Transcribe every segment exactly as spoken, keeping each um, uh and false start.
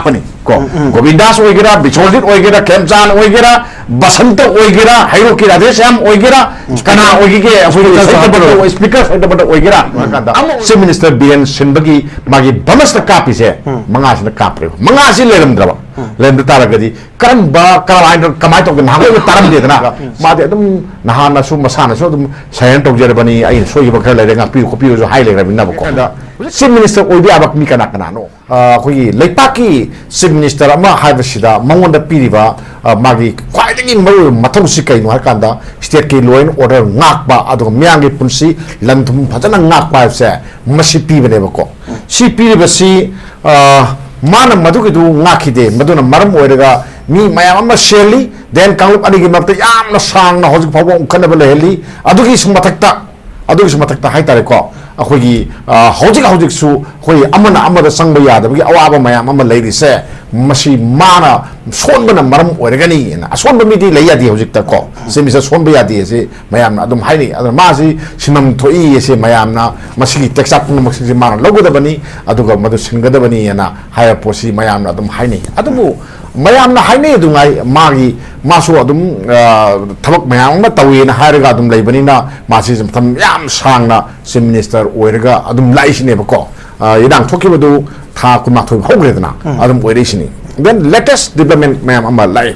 ꯂꯥꯛꯄꯅꯤ ꯀꯣ꯫ ꯒꯣꯕꯤꯟꯗꯥꯁ ꯑꯣꯏꯒꯦꯔꯥ, ꯕꯤꯁ꯭ꯋꯖꯤꯠ ꯑꯣꯏꯒꯦꯔꯥ, ꯈꯦꯝꯆꯥꯟ ꯑꯣꯏꯒꯦꯔꯥ, ꯕꯁꯟꯇ ꯑꯣꯏꯒꯦꯔꯥ, ꯍꯩꯔꯣꯛꯀꯤ ꯔꯥꯙꯦꯁ꯭ꯌꯥꯝ ꯑꯣꯏꯒꯦꯔꯥ, ꯀꯅꯥ ꯑꯣꯏꯒꯦꯒꯦ, ꯑꯩꯈꯣꯏꯒꯤ speaker ꯁꯩꯇꯕꯇ, speaker ꯁꯩꯇꯕꯇ ꯑꯣꯏꯒꯦꯔꯥ, ꯍꯥꯏꯔꯀꯥꯟꯗ ꯑꯃ chief minister ꯕꯤꯔꯦꯟ ꯁꯤꯟꯕꯒꯤ ꯃꯥꯒꯤ ꯕꯃꯁꯇ ꯀꯥꯞꯄꯤꯁꯦ ꯃꯉꯥꯁꯤꯅ ꯀꯥꯞꯄꯦꯕ꯫ ꯃꯉꯥꯁꯤ ꯂꯩꯔꯝꯗ꯭ꯔꯕ, ꯂꯩꯔꯝꯗ ꯇꯥꯔꯒꯗꯤ ꯀꯔꯝꯕ, ꯀꯔꯝꯍꯥꯏꯅ, ꯀꯃꯥꯏꯅ ꯇꯧꯗꯅ ꯅꯍꯥꯟꯒꯩ ꯇꯥꯔꯝꯗꯦꯗꯅ꯫ ꯃꯥꯗꯤ ꯑꯗꯨꯝ ꯅꯍꯥꯟꯅꯁꯨ ꯃꯁꯥꯅꯁꯨ ꯑꯗꯨꯝ ꯁꯥꯏꯂꯦꯟ ꯇꯧꯖꯔꯕꯅꯤ, ꯑꯩꯅ ꯁꯣꯏꯈꯤꯕ ꯈꯔ ꯂꯩꯔꯦ, ꯉꯥꯛꯄꯤꯌꯨ ꯈꯣꯠꯄꯤꯌꯨꯁꯨ ꯍꯥꯏ ꯂꯩꯈ꯭ꯔꯕꯅꯤꯅꯕꯀꯣ꯫ ꯑꯗ chief minister ꯑꯣꯏꯕ ꯌꯥꯕ ꯃꯤ ꯀꯅꯥ ꯀꯅꯥꯅꯣ? ꯑ, ꯑꯩꯈꯣꯏꯒꯤ ꯂꯩꯄꯥꯛꯀꯤ chief minister ꯑꯃ ꯍꯥꯏꯕꯁꯤꯗ ꯃꯉꯣꯟꯗ ꯄꯤꯔꯤꯕ, ꯑ, ꯃꯥꯒꯤ ꯈ꯭ꯋꯥꯏꯗꯒꯤ ꯃꯔꯨꯑꯣꯏꯕ ꯃꯊꯧꯁꯤ ꯀꯩꯅꯣ ꯍꯥꯏ ꯀꯥꯟꯗ, state ꯀꯤ law and order ꯉꯥꯛꯄ, ꯑꯗꯨꯒ ꯃꯤꯌꯥꯝꯒꯤ ꯄꯨꯟꯁꯤ ꯂꯟ ꯊꯨꯝ ꯐꯖꯅ ꯉꯥꯛꯄ ꯍꯥꯏꯕꯁꯦ ꯃꯁꯤ ꯄꯤꯕꯅꯦꯕꯀꯣ꯫ ꯁꯤ ꯄꯤꯔꯤꯕꯁꯤ, ꯑ, ꯃꯥꯅ ꯃꯗꯨꯒꯤꯗꯨ ꯉꯥꯛꯈꯤꯗꯦ, ꯃꯗꯨꯅ ꯃꯔꯝ ꯑꯣꯏꯔꯒ ꯃꯤ ꯃꯌꯥꯝ ꯑꯃ ꯁꯤꯍꯜꯂꯤ, then ꯀꯥꯡꯂꯨꯞ ꯑꯅꯤꯒꯤ ꯃꯔꯛꯇ ꯌꯥꯝꯅ ꯁꯥꯡꯅ ꯍꯧꯖꯤꯛ ꯐꯥꯎꯕ ꯎꯪꯈꯠꯅꯕ ꯂꯩꯍꯜꯂꯤ꯫ ꯑꯗꯨꯒꯤꯁꯨ ꯃꯊꯛꯇ, ꯑꯗꯨꯒꯤꯁꯨ ꯃꯊꯛꯇ ꯍꯥꯏꯇꯥꯔꯦꯀꯣ, ꯑꯩꯈꯣꯏꯒꯤ, ꯑ, ꯍꯧꯖꯤꯛ ꯍꯧꯖꯤꯛꯁꯨ ꯑꯩꯈꯣꯏ ꯑꯃꯅ ꯑꯃꯗ ꯆꯪꯕ ꯌꯥꯗꯕꯒꯤ ꯑꯋꯥꯕ ꯃꯌꯥꯝ ꯑꯃ ꯂꯩꯔꯤꯁꯦ, ꯃꯁꯤ ꯃꯥꯅ ꯁꯣꯟꯕꯅ ꯃꯔꯝ ꯑꯣꯏꯔꯒꯅꯤꯅ꯫ ꯑꯁꯣꯟꯕ ꯃꯤꯗꯤ ꯂꯩ ꯌꯥꯗꯦ ꯍꯧꯖꯤꯛꯇꯀꯣ, chief minister ꯁꯣꯟꯕ ꯌꯥꯗꯦ ꯑꯁꯤ ꯃꯌꯥꯝꯅ ꯑꯗꯨꯝ ꯍꯥꯏꯅꯩ꯫ ꯑꯗꯨꯅ ꯃꯥꯁꯤ ꯁꯤꯟꯐꯝ ꯊꯣꯛꯏ ꯑꯁꯤ ꯃꯌꯥꯝꯅ, ꯃꯁꯤꯒꯤ ꯇꯦꯛꯆꯥꯛ ꯄꯨꯝꯅꯃꯛꯁꯤꯡꯁꯤ ꯃꯥꯅ ꯂꯧꯒꯗꯕꯅꯤ, ꯑꯗꯨꯒ ꯃꯗꯨ ꯁꯤꯟꯒꯗꯕꯅꯤꯅ ꯍꯥꯏꯕ ꯄꯣꯠꯁꯤ ꯃꯌꯥꯝꯅ ꯑꯗꯨꯝ ꯍꯥꯏꯅꯩ꯫ ꯑꯗꯨꯕꯨ ꯃꯌꯥꯝꯅ ꯍꯥꯏꯅꯩ ꯑꯗꯨꯉꯥꯏ ꯃꯥꯒꯤ, ꯃꯥꯁꯨ ꯑꯗꯨꯝ, ꯑ, ꯊꯕꯛ ꯃꯌꯥꯝ ꯑꯃ ꯇꯧꯋꯦꯅ ꯍꯥꯏꯔꯒ ꯑꯗꯨꯝ ꯂꯩꯕꯅꯤꯅ, ꯃꯥꯁꯤ ꯃꯇꯝ ꯌꯥꯝ ꯁꯥꯡꯅ chief minister ꯑꯣꯏꯔꯒ ꯑꯗꯨꯝ ꯂꯥꯛꯏꯁꯤꯅꯦꯕꯀꯣ꯫ ꯑ, ꯏꯔꯥꯡ ꯊꯣꯛꯈꯤꯕꯗꯨ ꯊꯥ ꯀꯨꯟꯃꯥꯊꯣꯏ ꯍꯧꯈ꯭ꯔꯦꯗꯅ, ꯑꯗꯨꯝ ꯑꯣꯏꯔꯛꯏꯁꯤꯅꯤ꯫ Then latest development ꯃꯌꯥꯝ ꯑꯃ ꯂꯥꯛꯏ꯫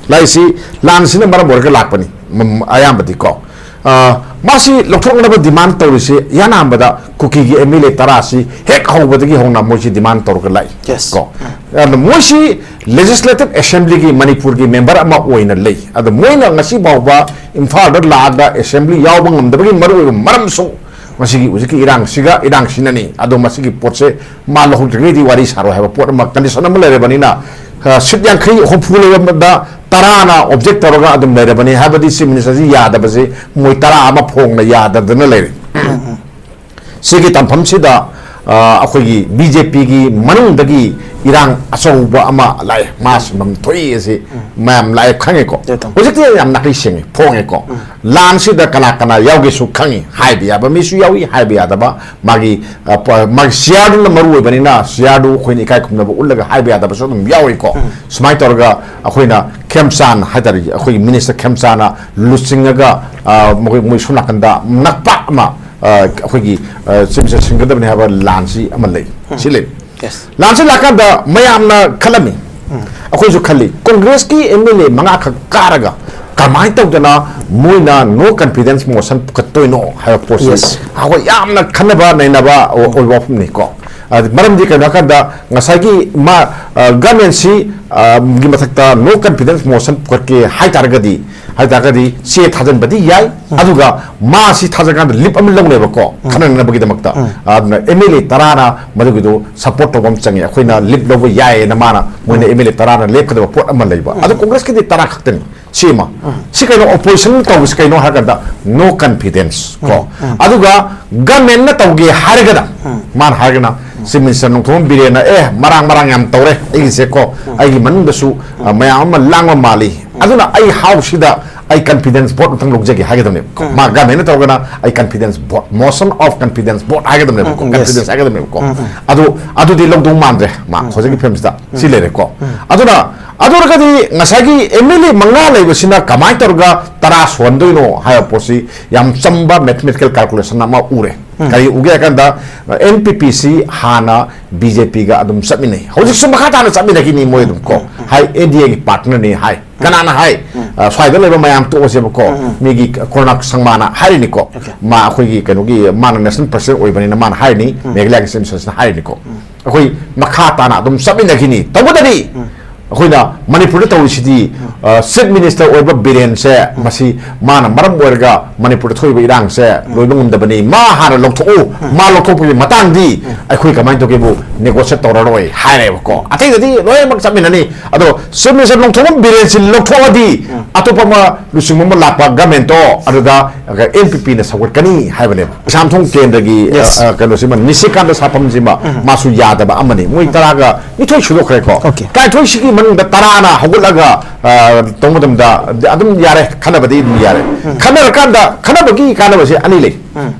ꯂꯥꯛꯏꯁꯤ ꯂꯥꯟꯁꯤꯅ ꯃꯔꯝ ꯑꯣꯏꯔꯒ ꯂꯥꯛꯄꯅꯤ, ꯃꯝ-, ꯑꯌꯥꯝꯕꯗꯤꯀꯣ꯫ ꯑ, ꯃꯥꯁꯤ ꯂꯧꯊꯣꯛꯅꯕ demand ꯇꯧꯔꯤꯁꯤ ꯏꯍꯥꯟ ꯍꯥꯟꯕꯗ ꯀꯨꯀꯤꯒꯤ M L A ꯇꯔꯥꯁꯤ ꯍꯦꯛ ꯍꯧꯕꯗꯒꯤ ꯍꯧꯅ ꯃꯣꯏꯁꯤ demand ꯇꯧꯔꯒ ꯂꯥꯛꯏ꯫ Yes. ꯀꯣ꯫ ꯑꯗꯣ ꯃꯣꯏꯁꯤ Legislative Assembly ꯒꯤ ꯃꯅꯤꯄꯨꯔꯒꯤ member ꯑꯃ ꯑꯣꯏꯅ ꯂꯩ꯫ ꯑꯗꯣ ꯃꯣꯏꯅ ꯉꯁꯤ ꯐꯥꯎꯕ ꯏꯝꯐꯥꯜꯗ ꯂꯥꯛꯑꯒ assembly ꯌꯥꯎꯕ ꯉꯝꯗꯕꯒꯤ ꯃꯔꯨꯑꯣꯏꯕ ꯃꯔꯝꯁꯨ ꯃꯁꯤꯒꯤ ꯍꯧꯖꯤꯛꯀꯤ ꯏꯔꯥꯡꯁꯤꯒ, ꯏꯔꯥꯡꯁꯤꯅꯅꯤ꯫ ꯑꯗꯣ ꯃꯁꯤꯒꯤ ꯄꯣꯠꯁꯦ ꯃꯥ ꯂꯧꯍꯧꯗ꯭ꯔꯤꯉꯩꯗꯤ ꯋꯥꯔꯤ ꯁꯥꯔꯣꯏ ꯍꯥꯏꯕ ꯄꯣꯠ ꯑꯃ, condition ꯑꯃ ꯂꯩꯔꯕꯅꯤꯅ, ꯑ, seat ꯌꯥꯡꯈꯩ, ꯍꯨꯝꯐꯨ ꯂꯩꯔꯝꯕꯗ ꯇꯔꯥꯅ object ꯇꯧꯔꯒ ꯑꯗꯨꯝ ꯂꯩꯔꯕꯅꯤ꯫ ꯍꯥꯏꯕꯗꯤ chief minister ꯁꯤ ꯌꯥꯗꯕꯁꯦ ꯃꯣꯏ ꯇꯔꯥ ꯑꯃ ꯐꯣꯡꯅ ꯌꯥꯗꯗꯅ ꯂꯩꯔꯦ꯫ ꯁꯤꯒꯤ ꯇꯥꯟꯐꯝꯁꯤꯗ, ꯑ, ꯑꯩꯈꯣꯏꯒꯤ ꯕꯤ ꯖꯦ ꯄꯤꯒꯤ ꯃꯅꯨꯡꯗꯒꯤ ꯏꯔꯥꯡ ꯑꯆꯧꯕ ꯑꯃ ꯂꯥꯛꯑꯦ, ꯃꯥ ꯁꯤꯟꯐꯝ ꯊꯣꯛꯏ ꯑꯁꯤ ꯃꯌꯥꯝ ꯂꯥꯛꯑꯦ, ꯈꯪꯉꯦꯀꯣ꯫ ꯍꯧꯖꯤꯛꯇꯤ ꯌꯥꯝ ꯅꯥꯈꯩ ꯁꯦꯡꯉꯦ, ꯐꯣꯡꯉꯦꯀꯣ꯫ ꯂꯥꯟꯁꯤꯗ ꯀꯅꯥ ꯀꯅꯥ ꯌꯥꯎꯒꯦꯁꯨ ꯈꯪꯉꯤ, ꯍꯥꯏꯕ ꯌꯥꯕ ꯃꯤꯁꯨ ꯌꯥꯎꯏ, ꯍꯥꯏꯕ ꯌꯥꯗꯕ, ꯃꯥꯒꯤ, ꯑ, ꯄ-, ꯃꯥꯒꯤ ꯁꯤꯌꯥꯔꯗꯨꯅ ꯃꯔꯨ ꯑꯣꯏꯕꯅꯤꯅ ꯁꯤꯌꯥꯔꯗꯨ ꯑꯩꯈꯣꯏꯅ ꯏꯀꯥꯏ ꯈꯨꯝꯅꯕ ꯎꯠꯂꯒ ꯍꯥꯏꯕ ꯌꯥꯗꯕꯁꯨ ꯑꯗꯨꯝ ꯌꯥꯎꯏꯀꯣ꯫ ꯁꯨꯃꯥꯏꯅ ꯇꯧꯔꯒ ꯑꯩꯈꯣꯏꯅ ꯈꯦꯝꯆꯥꯟ ꯍꯥꯏꯇꯥꯔꯦ, ꯑꯩꯈꯣꯏꯒꯤ ꯃꯤꯅꯤꯁꯇꯔ ꯈꯦꯝꯆꯥꯟꯅ ꯂꯨꯆꯤꯡꯉꯒ, ꯑ, ꯃꯈꯣꯏ, ꯃꯣꯏ ꯁꯣꯝ ꯅꯥꯀꯟꯗ ꯅꯛꯄ ꯑꯃ, ꯑ, ꯑꯩꯈꯣꯏꯒꯤ, ꯑ, ꯆꯤꯞ ꯃꯤꯅꯤꯁꯇꯔ ꯁꯤꯟꯒꯗꯕꯅꯤ ꯍꯥꯏꯕ ꯂꯥꯟꯁꯤ ꯑꯃ ꯂꯩ꯫ ꯁꯤ ꯂꯩ꯫ ꯂꯥꯟꯁꯤ ꯂꯥꯛꯀꯥꯟꯗ ꯃꯌꯥꯝꯅ ꯈꯜꯂꯝꯃꯤ, ꯑꯩꯈꯣꯏꯁꯨ ꯈꯜꯂꯤ, ꯀꯣꯡꯒ꯭ꯔꯦꯁꯀꯤ ꯑꯦꯝ ꯑꯦꯜ ꯑꯦ ꯃꯉꯥꯈꯛ ꯀꯥꯔꯒ ꯀꯃꯥꯏꯅ ꯇꯧꯗꯅ ꯃꯣꯏꯅ no confidence motion ꯄꯨꯈꯠꯇꯣꯏꯅꯣ ꯍꯥꯏꯕ ꯄꯣꯠꯁꯤ ꯑꯩꯈꯣꯏ ꯌꯥꯝꯅ ꯈꯟꯅꯕ ꯅꯩꯅꯕ ꯑꯣꯏꯕ ꯋꯥꯐꯝꯅꯤꯀꯣ꯫ ꯑꯗ ꯃꯔꯝꯗꯤ ꯀꯩꯅꯣ ꯍꯥꯏꯀꯥꯟꯗ ꯉꯁꯥꯏꯒꯤ ꯃꯥ, ꯑ, ꯒꯃꯦꯟꯁꯤ, ꯑ, ꯒꯤ ꯃꯊꯛꯇ no confidence motion ꯄꯨꯈꯠꯀꯦ ꯍꯥꯏꯇꯥꯔꯒꯗꯤ, ꯍꯥꯏꯇꯥꯔꯒꯗꯤ ꯆꯦ ꯊꯥꯖꯤꯟꯕꯗꯤ ꯌꯥꯏ, ꯑꯗꯨꯒ ꯃꯥꯁꯤ ꯊꯥꯖꯤꯟꯀꯥꯟꯗ ꯂꯤꯞ ꯑꯃ ꯂꯧꯅꯦꯕꯀꯣ, ꯈꯟꯅꯅꯕꯒꯤꯗꯃꯛꯇ꯫ ꯑꯗꯨꯅ ꯑꯦꯝ ꯑꯦꯜ ꯑꯦ ꯇꯔꯥꯅ ꯃꯗꯨꯒꯤꯗꯣ ꯁꯄꯣꯔꯠ ꯇꯧꯕ ꯑꯃ ꯆꯪꯉꯤ, ꯑꯩꯈꯣꯏꯅ ꯂꯤꯞ ꯂꯧꯕ ꯌꯥꯏꯌꯦꯅ ꯃꯥꯅ, ꯃꯣꯏꯅ ꯑꯦꯝ ꯑꯦꯜ ꯑꯦ ꯇꯔꯥꯅ ꯂꯦꯞꯀꯗꯕ ꯄꯣꯠ ꯑꯃ ꯂꯩꯕ꯫ ꯑꯗꯣ ꯀꯣꯡꯒ꯭ꯔꯦꯁꯀꯤꯗꯤ ꯇꯔꯥ ꯈꯛꯇꯅꯤ꯫ ꯁꯤ ꯑꯃ꯫ ꯁꯤ ꯀꯩꯅꯣ, ꯑꯣꯄꯣꯖꯤꯁꯟ ꯇꯧꯕꯁꯤ ꯀꯩꯅꯣ ꯍꯥꯏꯔꯀꯥꯟꯗ no confidence ꯀꯣ꯫ ꯑꯗꯨꯒ ꯒꯃꯦꯟꯅ ꯇꯧꯒꯦ ꯍꯥꯏꯔꯒꯅ, ꯃꯥꯅ ꯍꯥꯏꯔꯒꯅ, ꯆꯤꯐ ꯃꯤꯅꯤꯁꯇꯔ ꯅꯣꯡꯊꯣꯝꯕꯝ ꯕꯤꯔꯦꯟꯅ, "ꯑꯦ, ꯃꯔꯥꯡ ꯃꯔꯥꯡ ꯌꯥꯝ ꯇꯧꯔꯦ ꯑꯩꯒꯤꯁꯦ ꯀꯣ, ꯑꯩꯒꯤ ꯃꯅꯨꯡꯗꯁꯨ, ꯑ, ꯃꯌꯥꯝ ꯑꯃ ꯂꯥꯡꯕ ꯃꯥꯜꯂꯤ, ꯑꯗꯨꯅ ꯑꯩ ꯍꯥꯎꯁꯁꯤꯗ ꯑꯩ confidence vote ꯑꯃꯇꯪ ꯂꯧꯖꯒꯦ" ꯍꯥꯏꯒꯗꯕꯅꯦꯕ꯫ ꯃꯥ ꯒꯃꯦꯟꯅ ꯇꯧꯔꯒꯅ ꯑꯩ confidence vote, motion of confidence vote ꯍꯥꯏꯒꯗꯕꯅꯦꯕꯀꯣ, confidence ꯍꯥꯏꯒꯗꯕꯅꯦꯕꯀꯣ꯫ ꯑꯗꯨ, ꯑꯗꯨꯗꯤ ꯂꯧꯗꯧ ꯃꯥꯟꯗ꯭ꯔꯦ ꯃꯥ ꯍꯧꯖꯤꯛꯀꯤ ꯐꯤꯕꯝꯁꯤꯗ꯫ ꯁꯤ ꯂꯩꯔꯦꯀꯣ꯫ ꯑꯗꯨꯅ, ꯑꯗꯨ ꯑꯣꯏꯔꯒꯗꯤ ꯉꯁꯥꯏꯒꯤ ꯑꯦꯝ ꯑꯦꯜ ꯑꯦ ꯃꯉꯥ ꯂꯩꯕꯁꯤꯅ ꯀꯃꯥꯏꯅ ꯇꯧꯔꯒ ꯇꯔꯥ ꯁꯨꯍꯟꯗꯣꯏꯅꯣ ꯍꯥꯏꯕ ꯄꯣꯠꯁꯤ ꯌꯥꯝ ꯆꯝꯕ mathematical calculation ꯑꯃ ꯎꯔꯦ꯫ ꯀꯔꯤ ꯎꯒꯦ ꯍꯥꯏ ꯀꯥꯟꯗ, ꯑꯦꯟ ꯄꯤ ꯄꯤ ꯁꯤ ꯍꯥꯟꯅ ꯕꯤ ꯖꯦ ꯄꯤꯒ ꯑꯗꯨꯝ ꯆꯠꯃꯤꯟꯅꯩ, ꯍꯧꯖꯤꯛꯁꯨ ꯃꯈꯥ ꯇꯥꯅ ꯆꯠꯃꯤꯟꯅꯈꯤꯅꯤ ꯃꯣꯏ ꯑꯗꯨꯝ ꯀꯣ꯫ ꯍꯥꯏ, ꯑꯦꯟ ꯗꯤ ꯑꯦꯒꯤ ꯄꯥꯔꯠꯅꯔꯅꯤ ꯍꯥꯏ꯫ ꯀꯅꯥꯅ ꯍꯥꯏ? ꯑ, ꯁ꯭ꯋꯥꯏꯗ ꯂꯩꯕ ꯃꯌꯥꯝ ꯇꯣꯛꯑꯁꯦꯕꯀꯣ꯫ ꯃꯤꯒꯤ ꯀꯣꯔꯅꯥꯛ ꯁꯪꯃꯥꯅ ꯍꯥꯏꯔꯤꯅꯤꯀꯣ꯫ ꯃꯥ ꯑꯩꯈꯣꯏꯒꯤ ꯀꯩꯅꯣꯒꯤ, ꯃꯥꯅ ꯅꯦꯁꯅꯦꯜ ꯄ꯭ꯔꯁꯤꯗꯦꯟ ꯑꯣꯏꯕꯅꯤꯅ ꯃꯥꯅ ꯍꯥꯏꯔꯤꯅꯤ, ꯃꯦꯘꯥꯂꯌꯥꯒꯤ ꯆꯤꯐ ꯃꯤꯅꯤꯁꯇꯔꯁꯤꯅ ꯍꯥꯏꯔꯤꯅꯤꯀꯣ꯫ ꯑꯩꯈꯣꯏ ꯃꯈꯥ ꯇꯥꯅ ꯑꯗꯨꯝ ꯆꯠꯃꯤꯟꯅꯈꯤꯅꯤ꯫ ꯇꯧꯕꯇꯗꯤ ꯑꯩꯈꯣꯏꯅ ꯃꯅꯤꯄꯨꯔꯗ ꯇꯧꯔꯤꯁꯤꯗꯤ, ꯑ, ꯆꯤꯐ ꯃꯤꯅꯤꯁꯇꯔ ꯑꯣꯏꯕ ꯕꯤꯔꯦꯟꯁꯦ, ꯃꯁꯤ ꯃꯥꯅ ꯃꯔꯝ ꯑꯣꯏꯔꯒ ꯃꯅꯤꯄꯨꯔꯗ ꯊꯣꯛꯏꯕ ꯏꯔꯥꯡꯁꯦ ꯂꯣꯏꯕ ꯉꯝꯗꯕꯅꯤ, ꯃꯥ ꯍꯥꯟꯅ ꯂꯧꯊꯣꯛꯎ, ꯃꯥ ꯂꯧꯊꯣꯛꯄꯒꯤ ꯃꯇꯥꯡꯗꯤ ꯑꯩꯈꯣꯏ ꯀꯃꯥꯏꯅ ꯇꯧꯒꯦꯕꯨ ꯅꯦꯒꯣꯁꯤꯌꯦꯠ ꯇꯧꯔꯔꯣꯏ ꯍꯥꯏꯔꯦꯕꯀꯣ꯫ ꯑꯇꯩꯗꯗꯤ ꯂꯣꯏꯅꯃꯛ ꯆꯞ ꯃꯥꯟꯅꯅꯤ꯫ ꯑꯗꯣ ꯆꯤꯐ ꯃꯤꯅꯤꯁꯇꯔ ꯂꯧꯊꯣꯛꯄ ꯕꯤꯔꯦꯟꯁꯤ ꯂꯧꯊꯣꯛꯑꯗꯤ ꯑꯇꯣꯞꯄ ꯑꯃ ꯂꯨꯆꯤꯡꯕ ꯑꯃ ꯂꯥꯛꯄ ꯒꯃꯦꯟꯇꯣ, ꯑꯗꯨꯗ ꯑꯦꯟ ꯄꯤ ꯄꯤꯅ ꯁꯧꯒꯠꯀꯅꯤ ꯍꯥꯏꯕꯅꯦꯕ꯫ ꯀꯩꯁꯥꯝꯊꯣꯡ ꯀꯦꯟꯗ꯭ꯔꯒꯤ, Yes. ꯑ, ꯑ, ꯀꯩꯅꯣꯁꯤꯃ, ꯅꯤꯁꯤꯀꯥꯟꯇ ꯁꯥꯐꯝꯁꯤꯃ, ꯃꯥꯁꯨ ꯌꯥꯗꯕ ꯑꯃꯅꯤ꯫ ꯃꯣꯏ ꯇꯔꯥꯒ ꯅꯤꯊꯣꯏ ꯁꯨꯗꯣꯛꯈ꯭ꯔꯦꯀꯣ꯫ Okay. ꯇꯔꯥꯅꯤꯊꯣꯏꯁꯤꯒꯤ ꯃꯅꯨꯡꯗ ꯇꯔꯥꯅ ꯍꯧꯒꯠꯂꯒ, ꯑ, ꯇꯧꯕ ꯃꯇꯝꯗ ꯑꯗꯨꯝ ꯌꯥꯔꯦ, ꯈꯟꯅꯕꯗꯤ ꯑꯗꯨꯝ ꯌꯥꯔꯦ꯫ ꯈꯟꯅꯔꯀꯥꯟꯗ ꯈꯟꯅꯕꯒꯤ ꯀꯥꯟꯅꯕꯁꯦ ꯑꯅꯤ ꯂꯩ꯫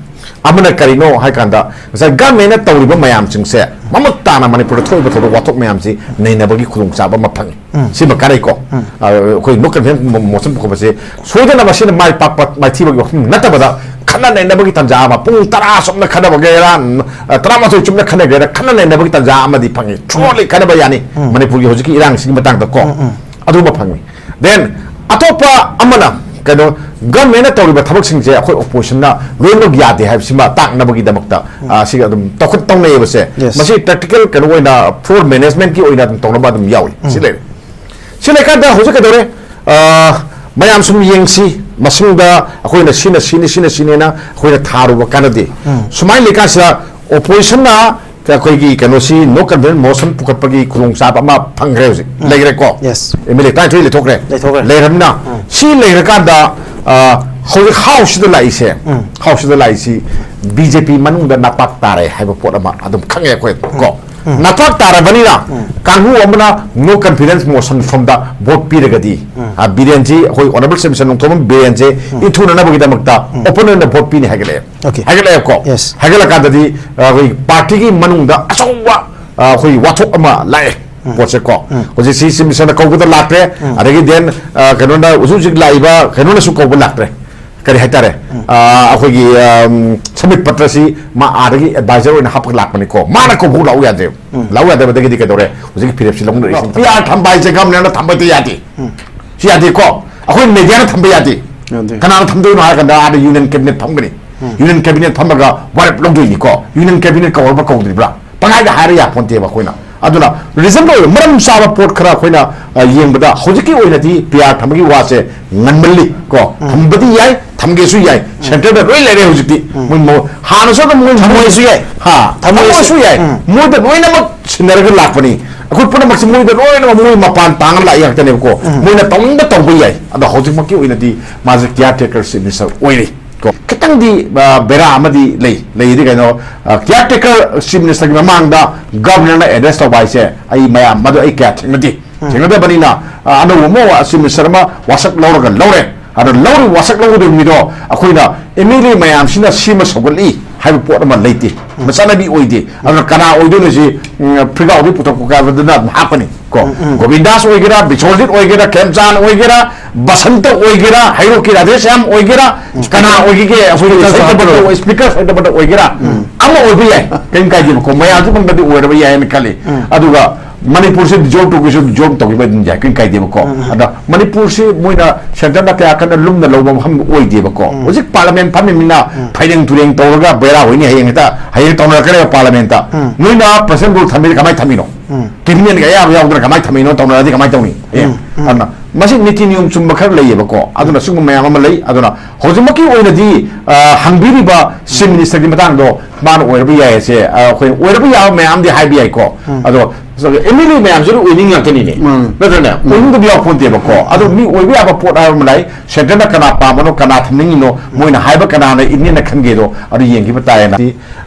ꯑꯃꯅ ꯀꯔꯤꯅꯣ ꯍꯥꯏ ꯀꯥꯟꯗ, ꯉꯁꯥꯏ ꯒꯃꯦꯟꯅ ꯇꯧꯔꯤꯕ ꯃꯌꯥꯝꯁꯤꯡꯁꯦ, ꯃꯃꯨꯠ ꯇꯥꯅ ꯃꯅꯤꯄꯨꯔꯗ ꯊꯣꯛꯏꯕ ꯊꯧꯗꯣꯛ ꯋꯥꯊꯣꯛ ꯃꯌꯥꯝꯁꯤ ꯅꯩꯅꯕꯒꯤ ꯈꯨꯗꯣꯡꯆꯥꯕ ꯑꯃ ꯐꯪꯉꯤ꯫ ꯁꯤꯃ ꯀꯥꯟꯅꯩꯀꯣ꯫ ꯑ, ꯑꯩꯈꯣꯏ ꯅꯣ ꯀꯟꯐꯤꯗꯦꯟꯁ ꯃꯣ-, ꯃꯣꯁꯟ ꯄꯨꯈꯠꯄꯁꯦ ꯁꯣꯏꯗꯅ ꯃꯁꯤꯅ ꯃꯥꯏ ꯄꯥꯛꯄ, ꯃꯥꯏꯊꯤꯕꯒꯤ ꯋꯥꯐꯝ ꯅꯠꯇꯕꯗ, ꯈꯟꯅ ꯅꯩꯅꯕꯒꯤ ꯇꯥꯟꯖꯥ ꯑꯃ, ꯄꯨꯡ ꯇꯔꯥ ꯆꯨꯞꯅ ꯈꯟꯅꯕꯒꯦꯔꯥ, ꯑ, ꯇꯔꯥꯃꯥꯊꯣꯏ ꯆꯨꯞꯅ ꯈꯟꯅꯒꯦꯔꯥ, ꯈꯟꯅ ꯅꯩꯅꯕꯒꯤ ꯇꯥꯟꯖꯥ ꯑꯃꯗꯤ ꯐꯪꯉꯤ꯫ ꯊ꯭ꯔꯣꯂꯤ ꯈꯟꯅꯕ ꯌꯥꯅꯤ꯫ ꯃꯅꯤꯄꯨꯔꯒꯤ ꯍꯧꯖꯤꯛꯀꯤ ꯏꯔꯥꯡꯁꯤꯒꯤ ꯃꯇꯥꯡꯗ ꯀꯣ, ꯑꯗꯨꯃ ꯐꯪꯉꯤ꯫ Then ꯑꯇꯣꯞꯄ ꯑꯃꯅ, ꯀꯩꯅꯣ, ꯒꯃꯦꯟꯅ ꯇꯧꯔꯤꯕ ꯊꯕꯛꯁꯤꯡꯁꯦ ꯑꯩꯈꯣꯏ ꯑꯣꯄꯣꯖꯤꯁꯟꯅ ꯂꯣꯏꯅꯃꯛ ꯌꯥꯗꯦ ꯍꯥꯏꯕꯁꯤꯃ ꯇꯥꯛꯅꯕꯒꯤꯗꯃꯛꯇ, ꯑ, ꯁꯤꯒ ꯑꯗꯨꯝ ꯇꯧꯈꯠ-, ꯇꯧꯅꯩꯌꯦꯕꯁꯦ꯫ Yes. ꯃꯁꯤ ꯇꯦꯛꯇꯤꯀꯦꯜ ꯀꯩꯅꯣ ꯑꯣꯏꯅ, ꯐ꯭ꯂꯣꯔ ꯃꯦꯅꯦꯖꯃꯦꯟꯠꯀꯤ ꯑꯣꯏꯅ ꯑꯗꯨꯝ ꯇꯧꯅꯕ ꯑꯗꯨꯝ ꯌꯥꯎꯏ꯫ ꯁꯤ ꯂꯩꯔꯦ꯫ ꯁꯤ ꯂꯩꯀꯥꯟꯗ ꯍꯧꯖꯤꯛ ꯀꯩꯗꯧꯔꯦ? ꯑ, ꯃꯌꯥꯝ ꯁꯨꯝ ꯌꯦꯡꯁꯤ, ꯃꯁꯤꯡꯗ ꯑꯩꯈꯣꯏꯅ ꯁꯤꯅ ꯁꯤꯅꯤ, ꯁꯤꯅ ꯁꯤꯅꯦꯅ ꯑꯩꯈꯣꯏꯅ ꯊꯥꯔꯨꯕ ꯀꯥꯟꯅꯗꯦ꯫ ꯁꯨꯃꯥꯏꯅ ꯂꯩꯀꯥꯟꯁꯤꯗ ꯑꯣꯄꯣꯖꯤꯁꯟꯅ ꯑꯩꯈꯣꯏꯒꯤ ꯀꯩꯅꯣꯁꯤ, ꯅꯣ ꯀꯟꯐꯤꯗꯦꯟꯁ ꯃꯣꯁꯟ ꯄꯨꯈꯠꯄꯒꯤ ꯈꯨꯗꯣꯡꯆꯥꯕ ꯑꯃ ꯐꯪꯈ꯭ꯔꯦ ꯍꯧꯖꯤꯛ꯫ ꯎꯝ꯫ ꯂꯩꯈ꯭ꯔꯦꯀꯣ? Yes꯫ ꯑꯦꯝ ꯑꯦꯜ ꯑꯦ ꯇꯔꯥꯅꯤꯊꯣꯏ ꯂꯩꯊꯣꯛꯈ꯭ꯔꯦ꯫ ꯂꯩꯊꯣꯛꯈ꯭ꯔꯦ꯫ ꯂꯩꯔꯕꯅꯤꯅ, ꯎꯝ꯫ ꯁꯤ ꯂꯩꯔꯀꯥꯟꯗ, ꯑ, ꯍꯧꯖꯤꯛ ꯍꯥꯎꯁꯁꯤꯗ ꯂꯥꯛꯏꯁꯦ, ꯎꯝ꯫ ꯍꯥꯎꯁꯁꯤꯗ ꯂꯥꯛꯏꯁꯤ ꯕꯤ ꯖꯦ ꯄꯤ ꯃꯅꯨꯡꯗ ꯅꯄꯥꯛ ꯇꯥꯔꯦ ꯍꯥꯏꯕ ꯄꯣꯠ ꯑꯃ ꯑꯗꯨꯝ ꯈꯪꯉꯦ ꯑꯩꯈꯣꯏ ꯀꯣ꯫ ꯎꯝ꯫ ꯅꯄꯥꯛ ꯇꯥꯔꯕꯅꯤꯅ, ꯎꯝ꯫ ꯀꯥꯡꯕꯨ ꯑꯃꯅ ꯅꯣ ꯀꯟꯐꯤꯗꯦꯟꯁ ꯃꯣꯁꯟ ꯁꯣꯝꯗ ꯚꯣꯠ ꯄꯤꯔꯒꯗꯤ, ꯎꯝ꯫ ꯑ, ꯕꯤꯔꯦꯟꯁꯤ, ꯑꯩꯈꯣꯏ ꯑꯣꯅꯔꯦꯕꯜ ꯆꯤꯐ ꯃꯤꯅꯤꯁꯇꯔ ꯅꯣꯡꯊꯣꯝꯕꯝ ꯕꯤꯔꯦꯟꯁꯦ ꯎꯝ꯫ ꯏꯟꯊꯨꯅꯅꯕꯒꯤꯗꯃꯛꯇ ꯎꯝ꯫ ꯑꯣꯄꯟ ꯑꯣꯏꯅ ꯚꯣꯠ ꯄꯤꯅꯤ ꯍꯥꯏꯒꯠꯂꯛꯑꯦ꯫ Okay꯫ ꯍꯥꯏꯒꯠꯂꯛꯑꯦꯕꯀꯣ꯫ Yes꯫ ꯍꯥꯏꯒꯠꯂꯀꯥꯟꯗꯗꯤ, ꯑ, ꯑꯩꯈꯣꯏ ꯄꯥꯔꯇꯤꯒꯤ ꯃꯅꯨꯡꯗ ꯑꯆꯧꯕ, ꯑ, ꯑꯩꯈꯣꯏ ꯋꯥꯊꯣꯛ ꯑꯃ ꯂꯥꯛꯑꯦ꯫ ꯎꯝ꯫ ꯄꯣꯠꯁꯦꯀꯣ꯫ ꯎꯝ꯫ ꯍꯧꯖꯤꯛꯁꯤ ꯆꯤꯐ ꯃꯤꯅꯤꯁꯇꯔꯅ ꯀꯧꯕꯗ ꯂꯥꯛꯇ꯭ꯔꯦ꯫ ꯎꯝ꯫ ꯑꯗꯒꯤ then, ꯑ, ꯀꯩꯅꯣꯅ, ꯍꯧꯖꯤꯛ ꯍꯧꯖꯤꯛ ꯂꯥꯛꯏꯕ ꯀꯩꯅꯣꯅꯁꯨ ꯀꯧꯕ ꯂꯥꯛꯇ꯭ꯔꯦ꯫ ꯀꯔꯤ ꯍꯥꯏꯇꯥꯔꯦ? ꯎꯝ꯫ ꯑ, ꯑꯩꯈꯣꯏꯒꯤ, ꯑꯝ, ꯁꯃꯤꯠ ꯄꯇ꯭ꯔꯁꯤ ꯃꯥ ꯑꯥꯗꯒꯤ ꯑꯦꯗꯚꯥꯏꯖꯔ ꯑꯣꯏꯅ ꯍꯥꯞꯄꯒ ꯂꯥꯛꯄꯅꯤꯀꯣ꯫ ꯃꯥꯅ ꯀꯧꯕ ꯂꯥꯛꯎ ꯌꯥꯗꯦ꯫ ꯎꯝ꯫ ꯂꯥꯛꯎ ꯌꯥꯗꯕꯗꯒꯤꯗꯤ ꯀꯩꯗꯧꯔꯦ? ꯍꯧꯖꯤꯛꯀꯤ ꯐꯤꯔꯦꯞꯁꯤ ꯂꯧꯅꯔꯛꯏꯁꯤꯅꯤ꯫ ꯄꯤ ꯑꯥꯔ ꯊꯝꯕ ꯍꯥꯏꯁꯦ ꯒꯃꯦꯟꯅ ꯊꯝꯕꯗꯤ ꯌꯥꯗꯦ꯫ ꯎꯝ꯫ ꯁꯤ ꯌꯥꯗꯦꯀꯣ꯫ ꯑꯩꯈꯣꯏ ꯃꯦꯗꯤꯌꯥꯅ ꯊꯝꯕ ꯌꯥꯗꯦ꯫ ꯌꯥꯗꯦ꯫ ꯀꯅꯥꯅ ꯊꯝꯗꯣꯏꯅꯣ ꯍꯥꯏꯔ ꯀꯥꯟꯗ ꯑꯥꯗ ꯌꯨꯅꯤꯌꯟ ꯀꯦꯕꯤꯅꯦꯠ ꯐꯝꯒꯅꯤ꯫ ꯎꯝ꯫ ꯌꯨꯅꯤꯌꯟ ꯀꯦꯕꯤꯅꯦꯠ ꯐꯝꯃꯒ ꯋꯥꯔꯦꯞ ꯂꯧꯗꯣꯏꯅꯤꯀꯣ꯫ Union cabinet ꯀꯧꯔꯕ ꯀꯧꯗ꯭ꯔꯤꯕ꯭ꯔꯥ? ꯄꯪꯍꯥꯏꯗ ꯍꯥꯏꯔ ꯌꯥꯄꯣꯟꯇꯦꯕ ꯑꯩꯈꯣꯏꯅ꯫ ꯑꯗꯨꯅ reasonable ꯑꯣꯏꯕ ꯃꯔꯝ ꯆꯥꯕ ꯄꯣꯠ ꯈꯔ ꯑꯩꯈꯣꯏꯅ, ꯑ, ꯌꯦꯡꯕꯗ ꯍꯧꯖꯤꯛꯀꯤ ꯑꯣꯏꯅꯗꯤ P R ꯊꯝꯕꯒꯤ ꯋꯥꯁꯦ ꯉꯟꯃꯜꯂꯤ ꯀꯣ꯫ ꯊꯝꯕꯗꯤ ꯌꯥꯏ, ꯊꯝꯒꯦꯁꯨ ꯌꯥꯏ, centre ꯗ ꯂꯣꯏ ꯂꯩꯔꯦ ꯍꯧꯖꯤꯛꯇꯤ꯫ ꯃꯣꯏ ꯃꯣ-, ꯍꯥꯟꯅꯁꯨ ꯑꯗꯨꯝ ꯃꯣꯏ ꯊꯝꯃꯣꯏꯁꯨ ꯌꯥꯏ꯫ ꯍꯥ, ꯊꯝꯃꯣꯏꯁꯨ ꯊꯝꯃꯣꯏꯁꯨ ꯌꯥꯏ꯫ ꯃꯣꯏꯗ ꯂꯣꯏꯅꯃꯛ ꯁꯤꯟꯅꯔꯒ ꯂꯥꯛꯄꯅꯤ꯫ ꯑꯩꯈꯣꯏ ꯄꯨꯝꯅꯃꯛꯁꯦ ꯃꯣꯏꯗ ꯂꯣꯏꯅꯃꯛ ꯃꯣꯏ ꯃꯄꯥꯟ ꯇꯥꯡꯉ ꯂꯥꯛꯏ ꯉꯥꯛꯇꯅꯦꯕꯀꯣ꯫ ꯃꯣꯏꯅ ꯇꯧꯅꯤꯡꯕ ꯇꯧꯕ ꯌꯥꯏ꯫ ꯑꯗꯣ ꯍꯧꯖꯤꯛꯃꯛꯀꯤ ꯑꯣꯏꯅꯗꯤ ꯃꯥꯁꯦ caretaker chief minister ꯑꯣꯏꯔꯤ꯫ ꯀꯣ, ꯈꯤꯇꯪꯗꯤ, ꯑ, ꯕꯦꯔꯥ ꯑꯃꯗꯤ ꯂꯩ꯫ ꯂꯩꯗꯤ ꯀꯩꯅꯣ, ꯑ, caretaker chief minister ꯒꯤ ꯃꯃꯥꯡꯗ governor ꯅ address ꯇꯧꯕ ꯍꯥꯏꯁꯦ ꯑꯩ ꯃꯌꯥꯝ ꯃꯗꯨ ꯑꯩ ꯀꯌꯥ ꯊꯦꯡꯅꯗꯦ꯫ ꯊꯦꯡꯅꯗꯕꯅꯤꯅ, ꯑ, ꯑꯅꯧꯕ ꯑꯃ chief minister ꯑꯃ ꯋꯥꯁꯛ ꯂꯧꯔꯒ ꯂꯧꯔꯦ꯫ ꯑꯗꯣ ꯂꯧꯔꯤꯕ ꯋꯥꯁꯛ ꯂꯧꯒꯗꯕ ꯃꯤꯗꯣ ꯑꯩꯈꯣꯏꯅ M L A ꯃꯌꯥꯝꯁꯤꯅ ꯁꯦꯝꯃ ꯁꯧꯒꯠꯂꯤ ꯍꯥꯏꯕ ꯄꯣꯠ ꯑꯃ ꯂꯩꯇꯦ꯫ ꯃꯆꯠꯅꯕꯤ ꯑꯣꯏꯗꯦ꯫ ꯑꯗꯨꯅ ꯀꯅꯥ ꯑꯣꯏꯗꯣꯏꯅꯣ ꯁꯤ, ꯎꯝ, ꯐꯤꯔꯒꯥꯎꯗꯤ ꯄꯨꯊꯣꯛꯄ ꯀꯥꯕꯗꯨꯅ ꯑꯗꯨꯝ ꯍꯥꯞꯄꯅꯤ꯫ ꯀꯣ, ꯒꯣꯕꯤꯟꯗꯥꯁ ꯑꯣꯏꯒꯦꯔꯥ, ꯕꯤꯁ꯭ꯋꯖꯤꯠ ꯑꯣꯏꯒꯦꯔꯥ, ꯈꯦꯝꯆꯥꯟ ꯑꯣꯏꯒꯦꯔꯥ, ꯕꯁꯟꯇ ꯑꯣꯏꯒꯦꯔꯥ, ꯍꯩꯔꯣꯛꯀꯤ ꯔꯥꯙꯦꯁ꯭ꯌꯥꯝ ꯑꯣꯏꯒꯦꯔꯥ, ꯀꯅꯥ ꯑꯣꯏꯒꯦꯒꯦ, ꯑꯩꯈꯣꯏꯒꯤ speaker ꯁꯩꯇ ꯁꯥꯕ ꯕꯠꯇ ꯑꯣꯏ-, speaker ꯁꯩꯇ ꯕꯠꯇ ꯑꯣꯏꯒꯦꯔꯥ, ꯑꯃ ꯑꯣꯏꯕ ꯌꯥꯏ, ꯀꯔꯤꯝ ꯀꯥꯏꯗꯦꯕꯀꯣ, ꯃꯌꯥꯝꯁꯨ ꯐꯪꯗꯗꯤ ꯑꯣꯏꯔꯕ ꯌꯥꯏ ꯍꯥꯏꯅ ꯈꯜꯂꯤ꯫ ꯑꯗꯨꯒ ꯃꯅꯤꯄꯨꯔꯁꯤ dissolve ꯇꯧꯒꯦꯁꯨ dissolve ꯇꯧꯈꯤꯕ ꯑꯗꯨꯝ ꯌꯥꯏ, ꯀꯔꯤꯝ ꯀꯥꯏꯗꯦꯕꯀꯣ꯫ ꯑꯗ ꯃꯅꯤꯄꯨꯔꯁꯤ ꯃꯣꯏꯅ centre ꯅ ꯀꯌꯥ ꯀꯟꯅ ꯂꯨꯝꯅ ꯂꯧꯕ ꯃꯐꯝ ꯑꯣꯏꯗꯦꯕꯀꯣ꯫ ꯍꯧꯖꯤꯛ parliament ꯐꯝꯃꯤꯕꯅꯤꯅ ꯐꯩꯔꯦꯡ ꯇꯨꯔꯦꯡ ꯇꯧꯔꯒ ꯕꯦꯔꯥ ꯑꯣꯏꯅꯤ, ꯍꯌꯦꯡ ꯍꯦꯛꯇ, ꯍꯌꯦꯡ ꯇꯧꯅꯔꯛꯀꯅꯦꯕ parliament ꯇ꯫ ꯅꯣꯏꯅ president rule ꯊꯝꯃꯤꯗꯤ ꯀꯃꯥꯏꯅ ꯊꯝꯃꯤꯅꯣ? Cabinet ꯀ ꯑꯌꯥꯕ ꯌꯥꯎꯗꯅ ꯀꯃꯥꯏꯅ ꯊꯝꯃꯤꯅꯣ? ꯇꯧꯅꯔꯗꯤ ꯀꯃꯥꯏꯅ ꯇꯧꯅꯤ? ꯑꯦ, ꯑꯗꯨꯅ ꯃꯁꯤ ꯅꯤꯇꯤ ꯅꯤꯌꯣꯝ ꯆꯨꯝꯕ ꯈꯔ ꯂꯩꯌꯦꯕꯀꯣ, ꯑꯗꯨꯅ ꯁꯤꯒꯨꯝꯕ ꯃꯌꯥꯝ ꯑꯃ ꯂꯩ꯫ ꯑꯗꯨꯅ ꯍꯧꯖꯤꯛꯃꯛꯀꯤ ꯑꯣꯏꯅꯗꯤ, ꯑ, ꯍꯪꯕꯤꯔꯤꯕ chief minister ꯒꯤ ꯃꯇꯥꯡꯗꯣ ꯃꯥꯅ ꯑꯣꯏꯔꯕ ꯌꯥꯏ ꯍꯥꯏꯁꯦ, ꯑ, ꯑꯩꯈꯣꯏ ꯑꯣꯏꯔꯕ ꯌꯥꯕ ꯃꯌꯥꯝꯗꯤ ꯍꯥꯏꯕ ꯌꯥꯏꯀꯣ꯫ ꯑꯗꯣ M L A ꯃꯌꯥꯝꯁꯨ ꯂꯣꯏ ꯑꯣꯏꯅꯤꯡ ꯉꯥꯛꯇꯅꯤꯅꯦ, ꯅꯠꯇ꯭ꯔꯅꯦ? ꯑꯣꯏꯅꯤꯡꯗꯕ ꯌꯥꯎ ꯄꯣꯟꯇꯦꯕꯀꯣ꯫ ꯑꯗꯣ ꯃꯤ ꯑꯣꯏꯕ ꯌꯥꯕ ꯄꯣꯠ ꯍꯥꯏꯕ ꯑꯃ ꯂꯩ, centre ꯅ ꯀꯅꯥ ꯄꯥꯝꯕꯅꯣ, ꯀꯅꯥ ꯊꯝꯅꯤꯡꯉꯤꯅꯣ, ꯃꯣꯏꯅ ꯍꯥꯏꯕ ꯀꯅꯥꯅ ꯏꯟꯅꯦꯅ ꯈꯟꯒꯦꯗꯣ ꯑꯗꯨ ꯌꯦꯡꯈꯤꯕ ꯇꯥꯏꯌꯦꯅ꯫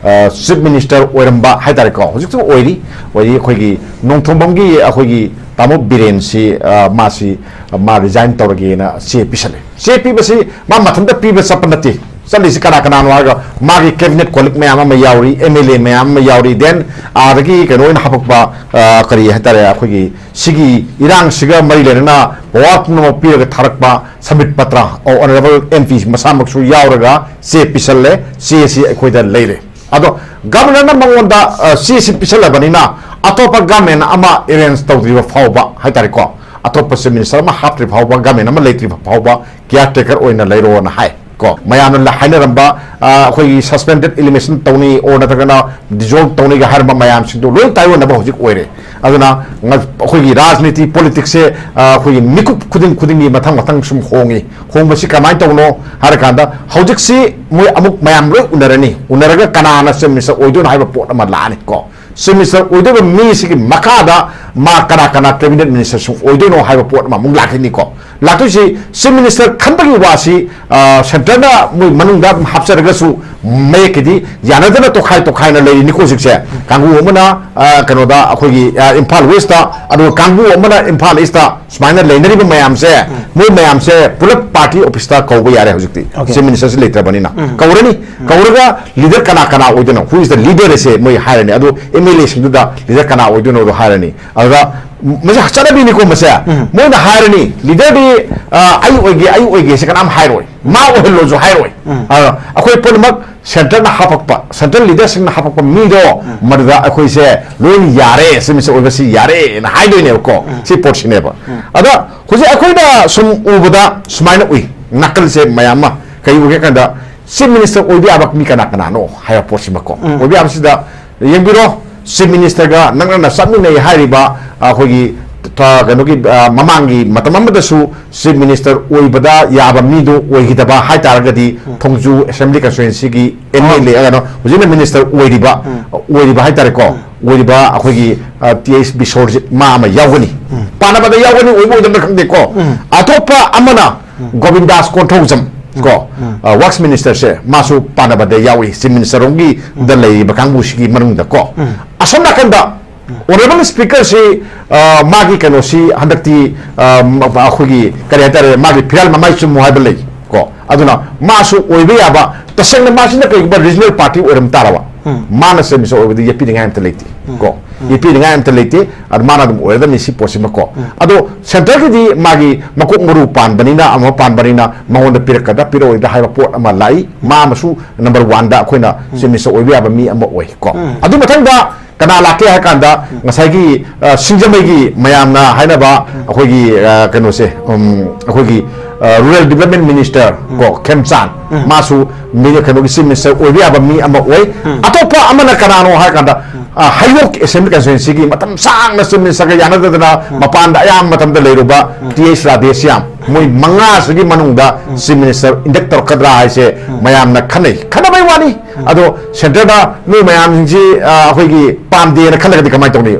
ꯑ, chief minister ꯑꯣꯏꯔꯝꯕ ꯍꯥꯏꯇꯥꯔꯦꯀꯣ, ꯍꯧꯖꯤꯛꯁꯨ ꯑꯣꯏꯔꯤ, ꯑꯣꯏꯔꯤ꯫ ꯑꯩꯈꯣꯏꯒꯤ ꯅꯣꯡꯊꯣꯝꯕꯝꯒꯤ ꯑꯩꯈꯣꯏꯒꯤ ꯇꯥꯃꯣ ꯕꯤꯔꯦꯟꯁꯤ, ꯑ, ꯃꯥꯁꯤ, ꯑ, ꯃꯥ resign ꯇꯧꯔꯒꯦꯅ ꯆꯦ ꯄꯤꯁꯜꯂꯦ꯫ ꯆꯦ ꯄꯤꯕꯁꯤ ꯃꯥ ꯃꯊꯟꯇ ꯄꯤꯕ ꯆꯠꯄ ꯅꯠꯇꯦ, ꯆꯠꯂꯤꯁꯤ ꯀꯅꯥ ꯀꯅꯥꯅꯣ ꯍꯥꯏꯔꯒ ꯃꯥꯒꯤ cabinet colleague ꯃꯌꯥꯝ ꯑꯃ ꯌꯥꯎꯔꯤ, M L A ꯃꯌꯥꯝ ꯑꯃ ꯌꯥꯎꯔꯤ, then ꯑꯥꯗꯒꯤ ꯀꯩꯅꯣ ꯑꯣꯏꯅ ꯍꯥꯄꯛꯄ, ꯑ, ꯀꯔꯤ ꯍꯥꯏꯇꯥꯔꯦ, ꯑꯩꯈꯣꯏꯒꯤ ꯁꯤꯒꯤ ꯏꯔꯥꯡꯁꯤꯒ ꯃꯔꯤ ꯂꯩꯅꯅ power ꯄꯨꯝꯅꯃꯛ ꯄꯤꯔꯒ ꯊꯥꯔꯛꯄ ꯁꯝꯕꯤꯠ ꯄꯇ꯭ꯔ, ꯑꯣ, honourable M P ꯃꯁꯥꯃꯛꯁꯨ ꯌꯥꯎꯔꯒ ꯆꯦ ꯄꯤꯁꯜꯂꯦ꯫ ꯆꯦꯁꯤ ꯑꯩꯈꯣꯏꯗ ꯂꯩꯔꯦ꯫ ꯑꯗꯣ governor ꯅ ꯃꯉꯣꯟꯗ, ꯑ, ꯆꯦꯁꯤ ꯄꯤꯁꯜꯂꯕꯅꯤꯅ ꯑꯇꯣꯞꯄ government ꯑꯃ arrange ꯇꯧꯗ꯭ꯔꯤꯕ ꯐꯥꯎꯕ ꯍꯥꯏꯇꯥꯔꯦꯀꯣ, ꯑꯇꯣꯞꯄ chief minister ꯑꯃ ꯍꯥꯞꯇ꯭ꯔꯤ ꯐꯥꯎꯕ government ꯑꯃ ꯂꯩꯇ꯭ꯔꯤ ꯐꯥꯎꯕ caretaker ꯑꯣꯏꯅ ꯂꯩꯔꯣꯅ ꯍꯥꯏ꯫ ꯀꯣ, ꯃꯌꯥꯝꯅ ꯍꯥꯏꯅꯔꯝꯕ, ꯑ, ꯑꯩꯈꯣꯏꯒꯤ suspended elimination ꯇꯧꯅꯤ, or ꯅꯠꯇ꯭ꯔꯒꯅ dissolve ꯇꯧꯅꯤꯒ ꯍꯥꯏꯔꯝꯕ ꯃꯌꯥꯝꯁꯤꯡꯗꯣ ꯂꯣꯏ ꯇꯥꯏꯑꯣꯟꯅꯕ ꯍꯧꯖꯤꯛ ꯑꯣꯏꯔꯦ꯫ ꯑꯗꯨꯅ ꯉ-, ꯑꯩꯈꯣꯏꯒꯤ ꯔꯥꯖꯅꯤꯇꯤ, politics ꯁꯦ, ꯑ, ꯑꯩꯈꯣꯏꯒꯤ ꯃꯤꯀꯨꯞ ꯈꯨꯗꯤꯡ ꯈꯨꯗꯤꯡꯒꯤ ꯃꯊꯪ ꯃꯊꯪ ꯁꯨꯝ ꯍꯣꯡꯉꯤ꯫ ꯍꯣꯡꯕꯁꯤ ꯀꯃꯥꯏꯅ ꯇꯧꯕꯅꯣ ꯍꯥꯏꯔꯀꯥꯟꯗ, ꯍꯧꯖꯤꯛꯁꯤ ꯃꯣꯏ ꯑꯃꯨꯛ ꯃꯌꯥꯝ ꯂꯣꯏ ꯎꯅꯔꯅꯤ꯫ ꯎꯅꯔꯒ ꯀꯅꯥꯅ Chief Minister ꯑꯣꯏꯗꯣꯏꯅꯣ ꯍꯥꯏꯕ ꯄꯣꯠ ꯑꯃ ꯂꯥꯛꯑꯅꯤ ꯀꯣ꯫ Chief Minister ꯑꯣꯏꯗꯣꯏꯕ ꯃꯤꯁꯤꯒꯤ ꯃꯈꯥꯗ ꯃꯥ ꯀꯅꯥ ꯀꯅꯥ cabinet minister ꯁꯤꯡ ꯑꯣꯏꯗꯣꯏꯅꯣ ꯍꯥꯏꯕ ꯄꯣꯠ ꯑꯃ ꯑꯃꯨꯛ ꯂꯥꯛꯈꯤꯅꯤꯀꯣ꯫ ꯂꯥꯛꯇꯣꯏꯁꯤ Chief Minister ꯈꯟꯕꯒꯤ ꯋꯥꯁꯤ, ꯑ, centre ꯅ ꯃꯣꯏ ꯃꯅꯨꯡꯗ ꯑꯗꯨꯝ ꯍꯥꯞꯆꯔꯒꯁꯨ, ꯃꯌꯦꯛꯀꯤꯗꯤ ꯌꯥꯅꯗꯅ ꯇꯣꯈꯥꯏ ꯇꯣꯈꯥꯏꯅ ꯂꯩꯔꯤꯅꯤꯀꯣ ꯍꯧꯖꯤꯛꯁꯦ꯫ ꯀꯥꯡꯕꯨ ꯑꯃꯅ, ꯑ, ꯀꯩꯅꯣꯗ, ꯑꯩꯈꯣꯏꯒꯤ, ꯑ, ꯏꯝꯐꯥꯜ West ꯇ, ꯑꯗꯨꯒ ꯀꯥꯡꯕꯨ ꯑꯃꯅ ꯏꯝꯐꯥꯜ East ꯇ, ꯁꯨꯃꯥꯏꯅ ꯂꯩꯅꯔꯤꯕ ꯃꯌꯥꯝꯁꯦ, ꯃꯣꯏ ꯃꯌꯥꯝꯁꯦ ꯄꯨꯂꯞ party office ꯇ ꯀꯧꯕ ꯌꯥꯔꯦ ꯍꯧꯖꯤꯛꯇꯤ꯫ Okay. Chief Minister ꯁꯤ ꯂꯩꯇ꯭ꯔꯕꯅꯤꯅ꯫ ꯀꯧꯔꯅꯤ꯫ ꯀꯧꯔꯒ leader ꯀꯅꯥ ꯀꯅꯥ ꯑꯣꯏꯗꯣꯏꯅꯣ? Who is the leader ꯁꯦ ꯃꯣꯏ ꯍꯥꯏꯔꯅꯤ꯫ ꯑꯗꯨ M L A ꯁꯤꯡꯗꯨꯗ leader ꯀꯅꯥ ꯑꯣꯏꯗꯣꯏꯅꯣꯗꯣ ꯍꯥꯏꯔꯅꯤ꯫ ꯑꯗꯨꯗ ꯃꯁꯤ ꯆꯠꯅꯕꯤꯅꯤꯀꯣ ꯃꯁꯦ꯫ ꯃꯣꯏꯅ ꯍꯥꯏꯔꯅꯤ, leader ꯗꯤ, ꯑ, ꯑꯩ ꯑꯣꯏꯒꯦ, ꯑꯩ ꯑꯣꯏꯒꯦ ꯁꯦ ꯀꯅꯥꯝ ꯍꯥꯏꯔꯣꯏ꯫ ꯃꯥ ꯑꯣꯏꯍꯜꯂꯣꯁꯨ ꯍꯥꯏꯔꯣꯏ꯫ ꯑ, ꯑꯩꯈꯣꯏ ꯄꯨꯝꯅꯃꯛ centre ꯅ ꯍꯥꯄꯛꯄ, central leader ꯁꯤꯡꯅ ꯍꯥꯄꯛꯄ ꯃꯤꯗꯣ, ꯃꯗꯨꯗ ꯑꯩꯈꯣꯏꯁꯦ ꯂꯣꯏꯅ ꯌꯥꯔꯦ, Chief Minister ꯑꯣꯏꯕꯁꯤ ꯌꯥꯔꯦꯅ ꯍꯥꯏꯗꯣꯏꯅꯦꯕꯀꯣ꯫ ꯁꯤ ꯄꯣꯠꯁꯤꯅꯦꯕ꯫ ꯑꯗ ꯍꯧꯖꯤꯛ ꯑꯩꯈꯣꯏꯅ ꯁꯨꯝ ꯎꯕꯗ ꯁꯨꯃꯥꯏꯅ ꯎꯏ, ꯅꯥꯀꯜꯁꯦ ꯃꯌꯥꯝ ꯑꯃ꯫ ꯀꯩ ꯎꯒꯦ ꯀꯥꯟꯗ, Chief Minister ꯑꯣꯏꯕ ꯌꯥꯕ ꯃꯤ ꯀꯅꯥ ꯀꯅꯥꯅꯣ ꯍꯥꯏꯕ ꯄꯣꯠꯁꯤꯃꯀꯣ꯫ ꯑꯣꯏꯕ ꯌꯥꯕꯁꯤꯗ ꯌꯦꯡꯕꯤꯔꯣ, Chief Minister ꯒ ꯅꯛꯅꯅ ꯆꯠꯃꯤꯟꯅꯩ ꯍꯥꯏꯔꯤꯕ, ꯑꯩꯈꯣꯏꯒꯤ, ꯑ, ꯀꯩꯅꯣꯒꯤ, ꯑ, ꯃꯃꯥꯡꯒꯤ ꯃꯇꯝ ꯑꯃꯗꯁꯨ Chief Minister ꯑꯣꯏꯕꯗ ꯌꯥꯕ ꯃꯤꯗꯨ ꯑꯣꯏꯈꯤꯗꯕ ꯍꯥꯏꯇꯥꯔꯒꯗꯤ, ꯊꯣꯡꯖꯨ Assembly Constituency ꯒꯤ M L A, ꯑ, ꯀꯩꯅꯣ, ꯍꯧꯖꯤꯛꯅ Minister ꯑꯣꯏꯔꯤꯕ, ꯑꯣꯏꯔꯤꯕ ꯍꯥꯏꯇꯥꯔꯦꯀꯣ, ꯑꯣꯏꯔꯤꯕ ꯑꯩꯈꯣꯏꯒꯤ, ꯑ, T H ꯕꯤꯁ꯭ꯋꯔꯖꯤꯠ ꯃꯥ ꯑꯃ ꯌꯥꯎꯒꯅꯤ꯫ ꯄꯥꯟꯅꯕꯗ ꯌꯥꯎꯒꯅꯤ, ꯑꯣꯏꯕ ꯑꯣꯏꯗꯕꯅ ꯈꯪꯗꯦꯀꯣ꯫ ꯑꯇꯣꯞꯄ ꯑꯃꯅ ꯒꯣꯕꯤꯟꯗꯥꯁ ꯀꯣꯟꯊꯧꯖꯝ ꯀꯣ, ꯑ, Works Minister ꯁꯦ ꯃꯥꯁꯨ ꯄꯥꯟꯅꯕꯗ ꯌꯥꯎꯏ, Chief Minister ꯔꯣꯝꯒꯤꯗ ꯂꯩꯔꯤꯕ ꯀꯥꯡꯕꯨꯁꯤꯒꯤ ꯃꯅꯨꯡꯗ ꯀꯣ꯫ ꯑꯁꯣꯝ ꯅꯥꯀꯟꯗ Honourable Speaker ꯁꯤ, ꯑ, ꯃꯥꯒꯤ ꯀꯩꯅꯣꯁꯤ ꯍꯟꯗꯛꯇꯤ, ꯑ, ꯃ-, ꯑꯩꯈꯣꯏꯒꯤ ꯀꯔꯤ ꯍꯥꯏꯇꯥꯔꯦ, ꯃꯥꯒꯤ ꯐꯤꯔꯥꯜ ꯃꯃꯥꯏ ꯆꯨꯝꯃꯨ ꯍꯥꯏꯕ ꯂꯩ ꯀꯣ꯫ ꯑꯗꯨꯅ ꯃꯥꯁꯨ ꯑꯣꯏꯕ ꯌꯥꯕ, ꯇꯁꯦꯡꯅ ꯃꯥꯁꯤꯅ ꯀꯩꯒꯨꯝꯕ regional party ꯑꯣꯏꯔꯝ ꯇꯥꯔꯕ, ꯃꯥꯅ Chief Minister ꯑꯣꯏꯕꯗ ꯌꯦꯠꯄꯤꯅꯤꯡꯉꯥꯏ ꯑꯝꯇ ꯂꯩꯇꯦ ꯀꯣ꯫ ꯌꯦꯠꯄꯤꯅꯤꯡꯉꯥꯏ ꯑꯝꯇ ꯂꯩꯇꯦ꯫ ꯑꯗꯨ ꯃꯥꯅ ꯑꯗꯨꯝ ꯑꯣꯏꯔꯗꯕꯅꯤ ꯁꯤ ꯄꯣꯠꯁꯤꯃꯀꯣ꯫ ꯑꯗꯣ centre ꯒꯤꯗꯤ ꯃꯥꯒꯤ ꯃꯀꯣꯛ ꯃꯔꯨ ꯄꯥꯟꯕꯅꯤꯅ, ꯑꯃ ꯄꯥꯟꯕꯅꯤꯅ ꯃꯉꯣꯟꯗ ꯄꯤꯔꯛꯀꯗ꯭ꯔꯥ ꯄꯤꯔꯛꯑꯣꯏꯗ꯭ꯔꯥ ꯍꯥꯏꯕ ꯄꯣꯠ ꯑꯃ ꯂꯥꯛꯏ꯫ ꯃꯥ ꯑꯃꯁꯨ number one ꯗ ꯑꯩꯈꯣꯏꯅ Chief Minister ꯑꯣꯏꯕ ꯌꯥꯕ ꯃꯤ ꯑꯃ ꯑꯣꯏ ꯀꯣ꯫ ꯑꯗꯨ ꯃꯊꯪꯗ ꯀꯅꯥ ꯂꯥꯛꯀꯦ ꯍꯥꯏ ꯀꯥꯟꯗ, ꯉꯁꯥꯏꯒꯤ ꯑ, ꯁꯤꯡꯖꯃꯩꯒꯤ ꯃꯌꯥꯝꯅ ꯍꯥꯏꯅꯕ ꯑꯩꯈꯣꯏꯒꯤ ꯑ, ꯀꯩꯅꯣꯁꯦ, ꯎꯝ, ꯑꯩꯈꯣꯏꯒꯤ ꯑ, Rural Development Minister ꯀꯣ, ꯈꯦꯝꯆꯥꯟ, ꯃꯥꯁꯨ ꯃꯤ ꯀꯩꯅꯣꯒꯤ Chief Minister ꯑꯣꯏꯕ ꯌꯥꯕ ꯃꯤ ꯑꯃ ꯑꯣꯏ꯫ ꯑꯇꯣꯞꯄ ꯑꯃꯅ ꯀꯅꯥꯅꯣ ꯍꯥꯏ ꯀꯥꯟꯗ, ꯑ, ꯍꯩꯔꯣꯛ Assembly Constituencyꯒꯤ ꯃꯇꯝ ꯁꯥꯡꯅ Chief Ministerꯒ ꯌꯥꯅꯗꯗꯅ ꯃꯄꯥꯟꯗ ꯑꯌꯥꯝꯕ ꯃꯇꯝꯗ ꯂꯩꯔꯨꯕ ꯇꯤ ꯑꯩꯆ ꯔꯥꯙꯦꯁ꯭ꯌꯥꯝ, ꯃꯣꯏ ꯃꯉꯥꯁꯤꯒꯤ ꯃꯅꯨꯡꯗ Chief Minister induct ꯇꯧꯔꯛꯀꯗ꯭ꯔꯥ ꯍꯥꯏꯁꯦ ꯃꯌꯥꯝꯅ ꯈꯟꯅꯩ꯫ ꯈꯟꯅꯕꯩ ꯋꯥꯅꯤ꯫ ꯑꯗꯣ centreꯗ ꯅꯣꯏ ꯃꯌꯥꯝꯁꯤ, ꯑ, ꯑꯩꯈꯣꯏꯒꯤ ꯄꯥꯝꯗꯦꯅ ꯈꯜꯂꯒꯗꯤ ꯀꯃꯥꯏꯅ ꯇꯧꯅꯤ?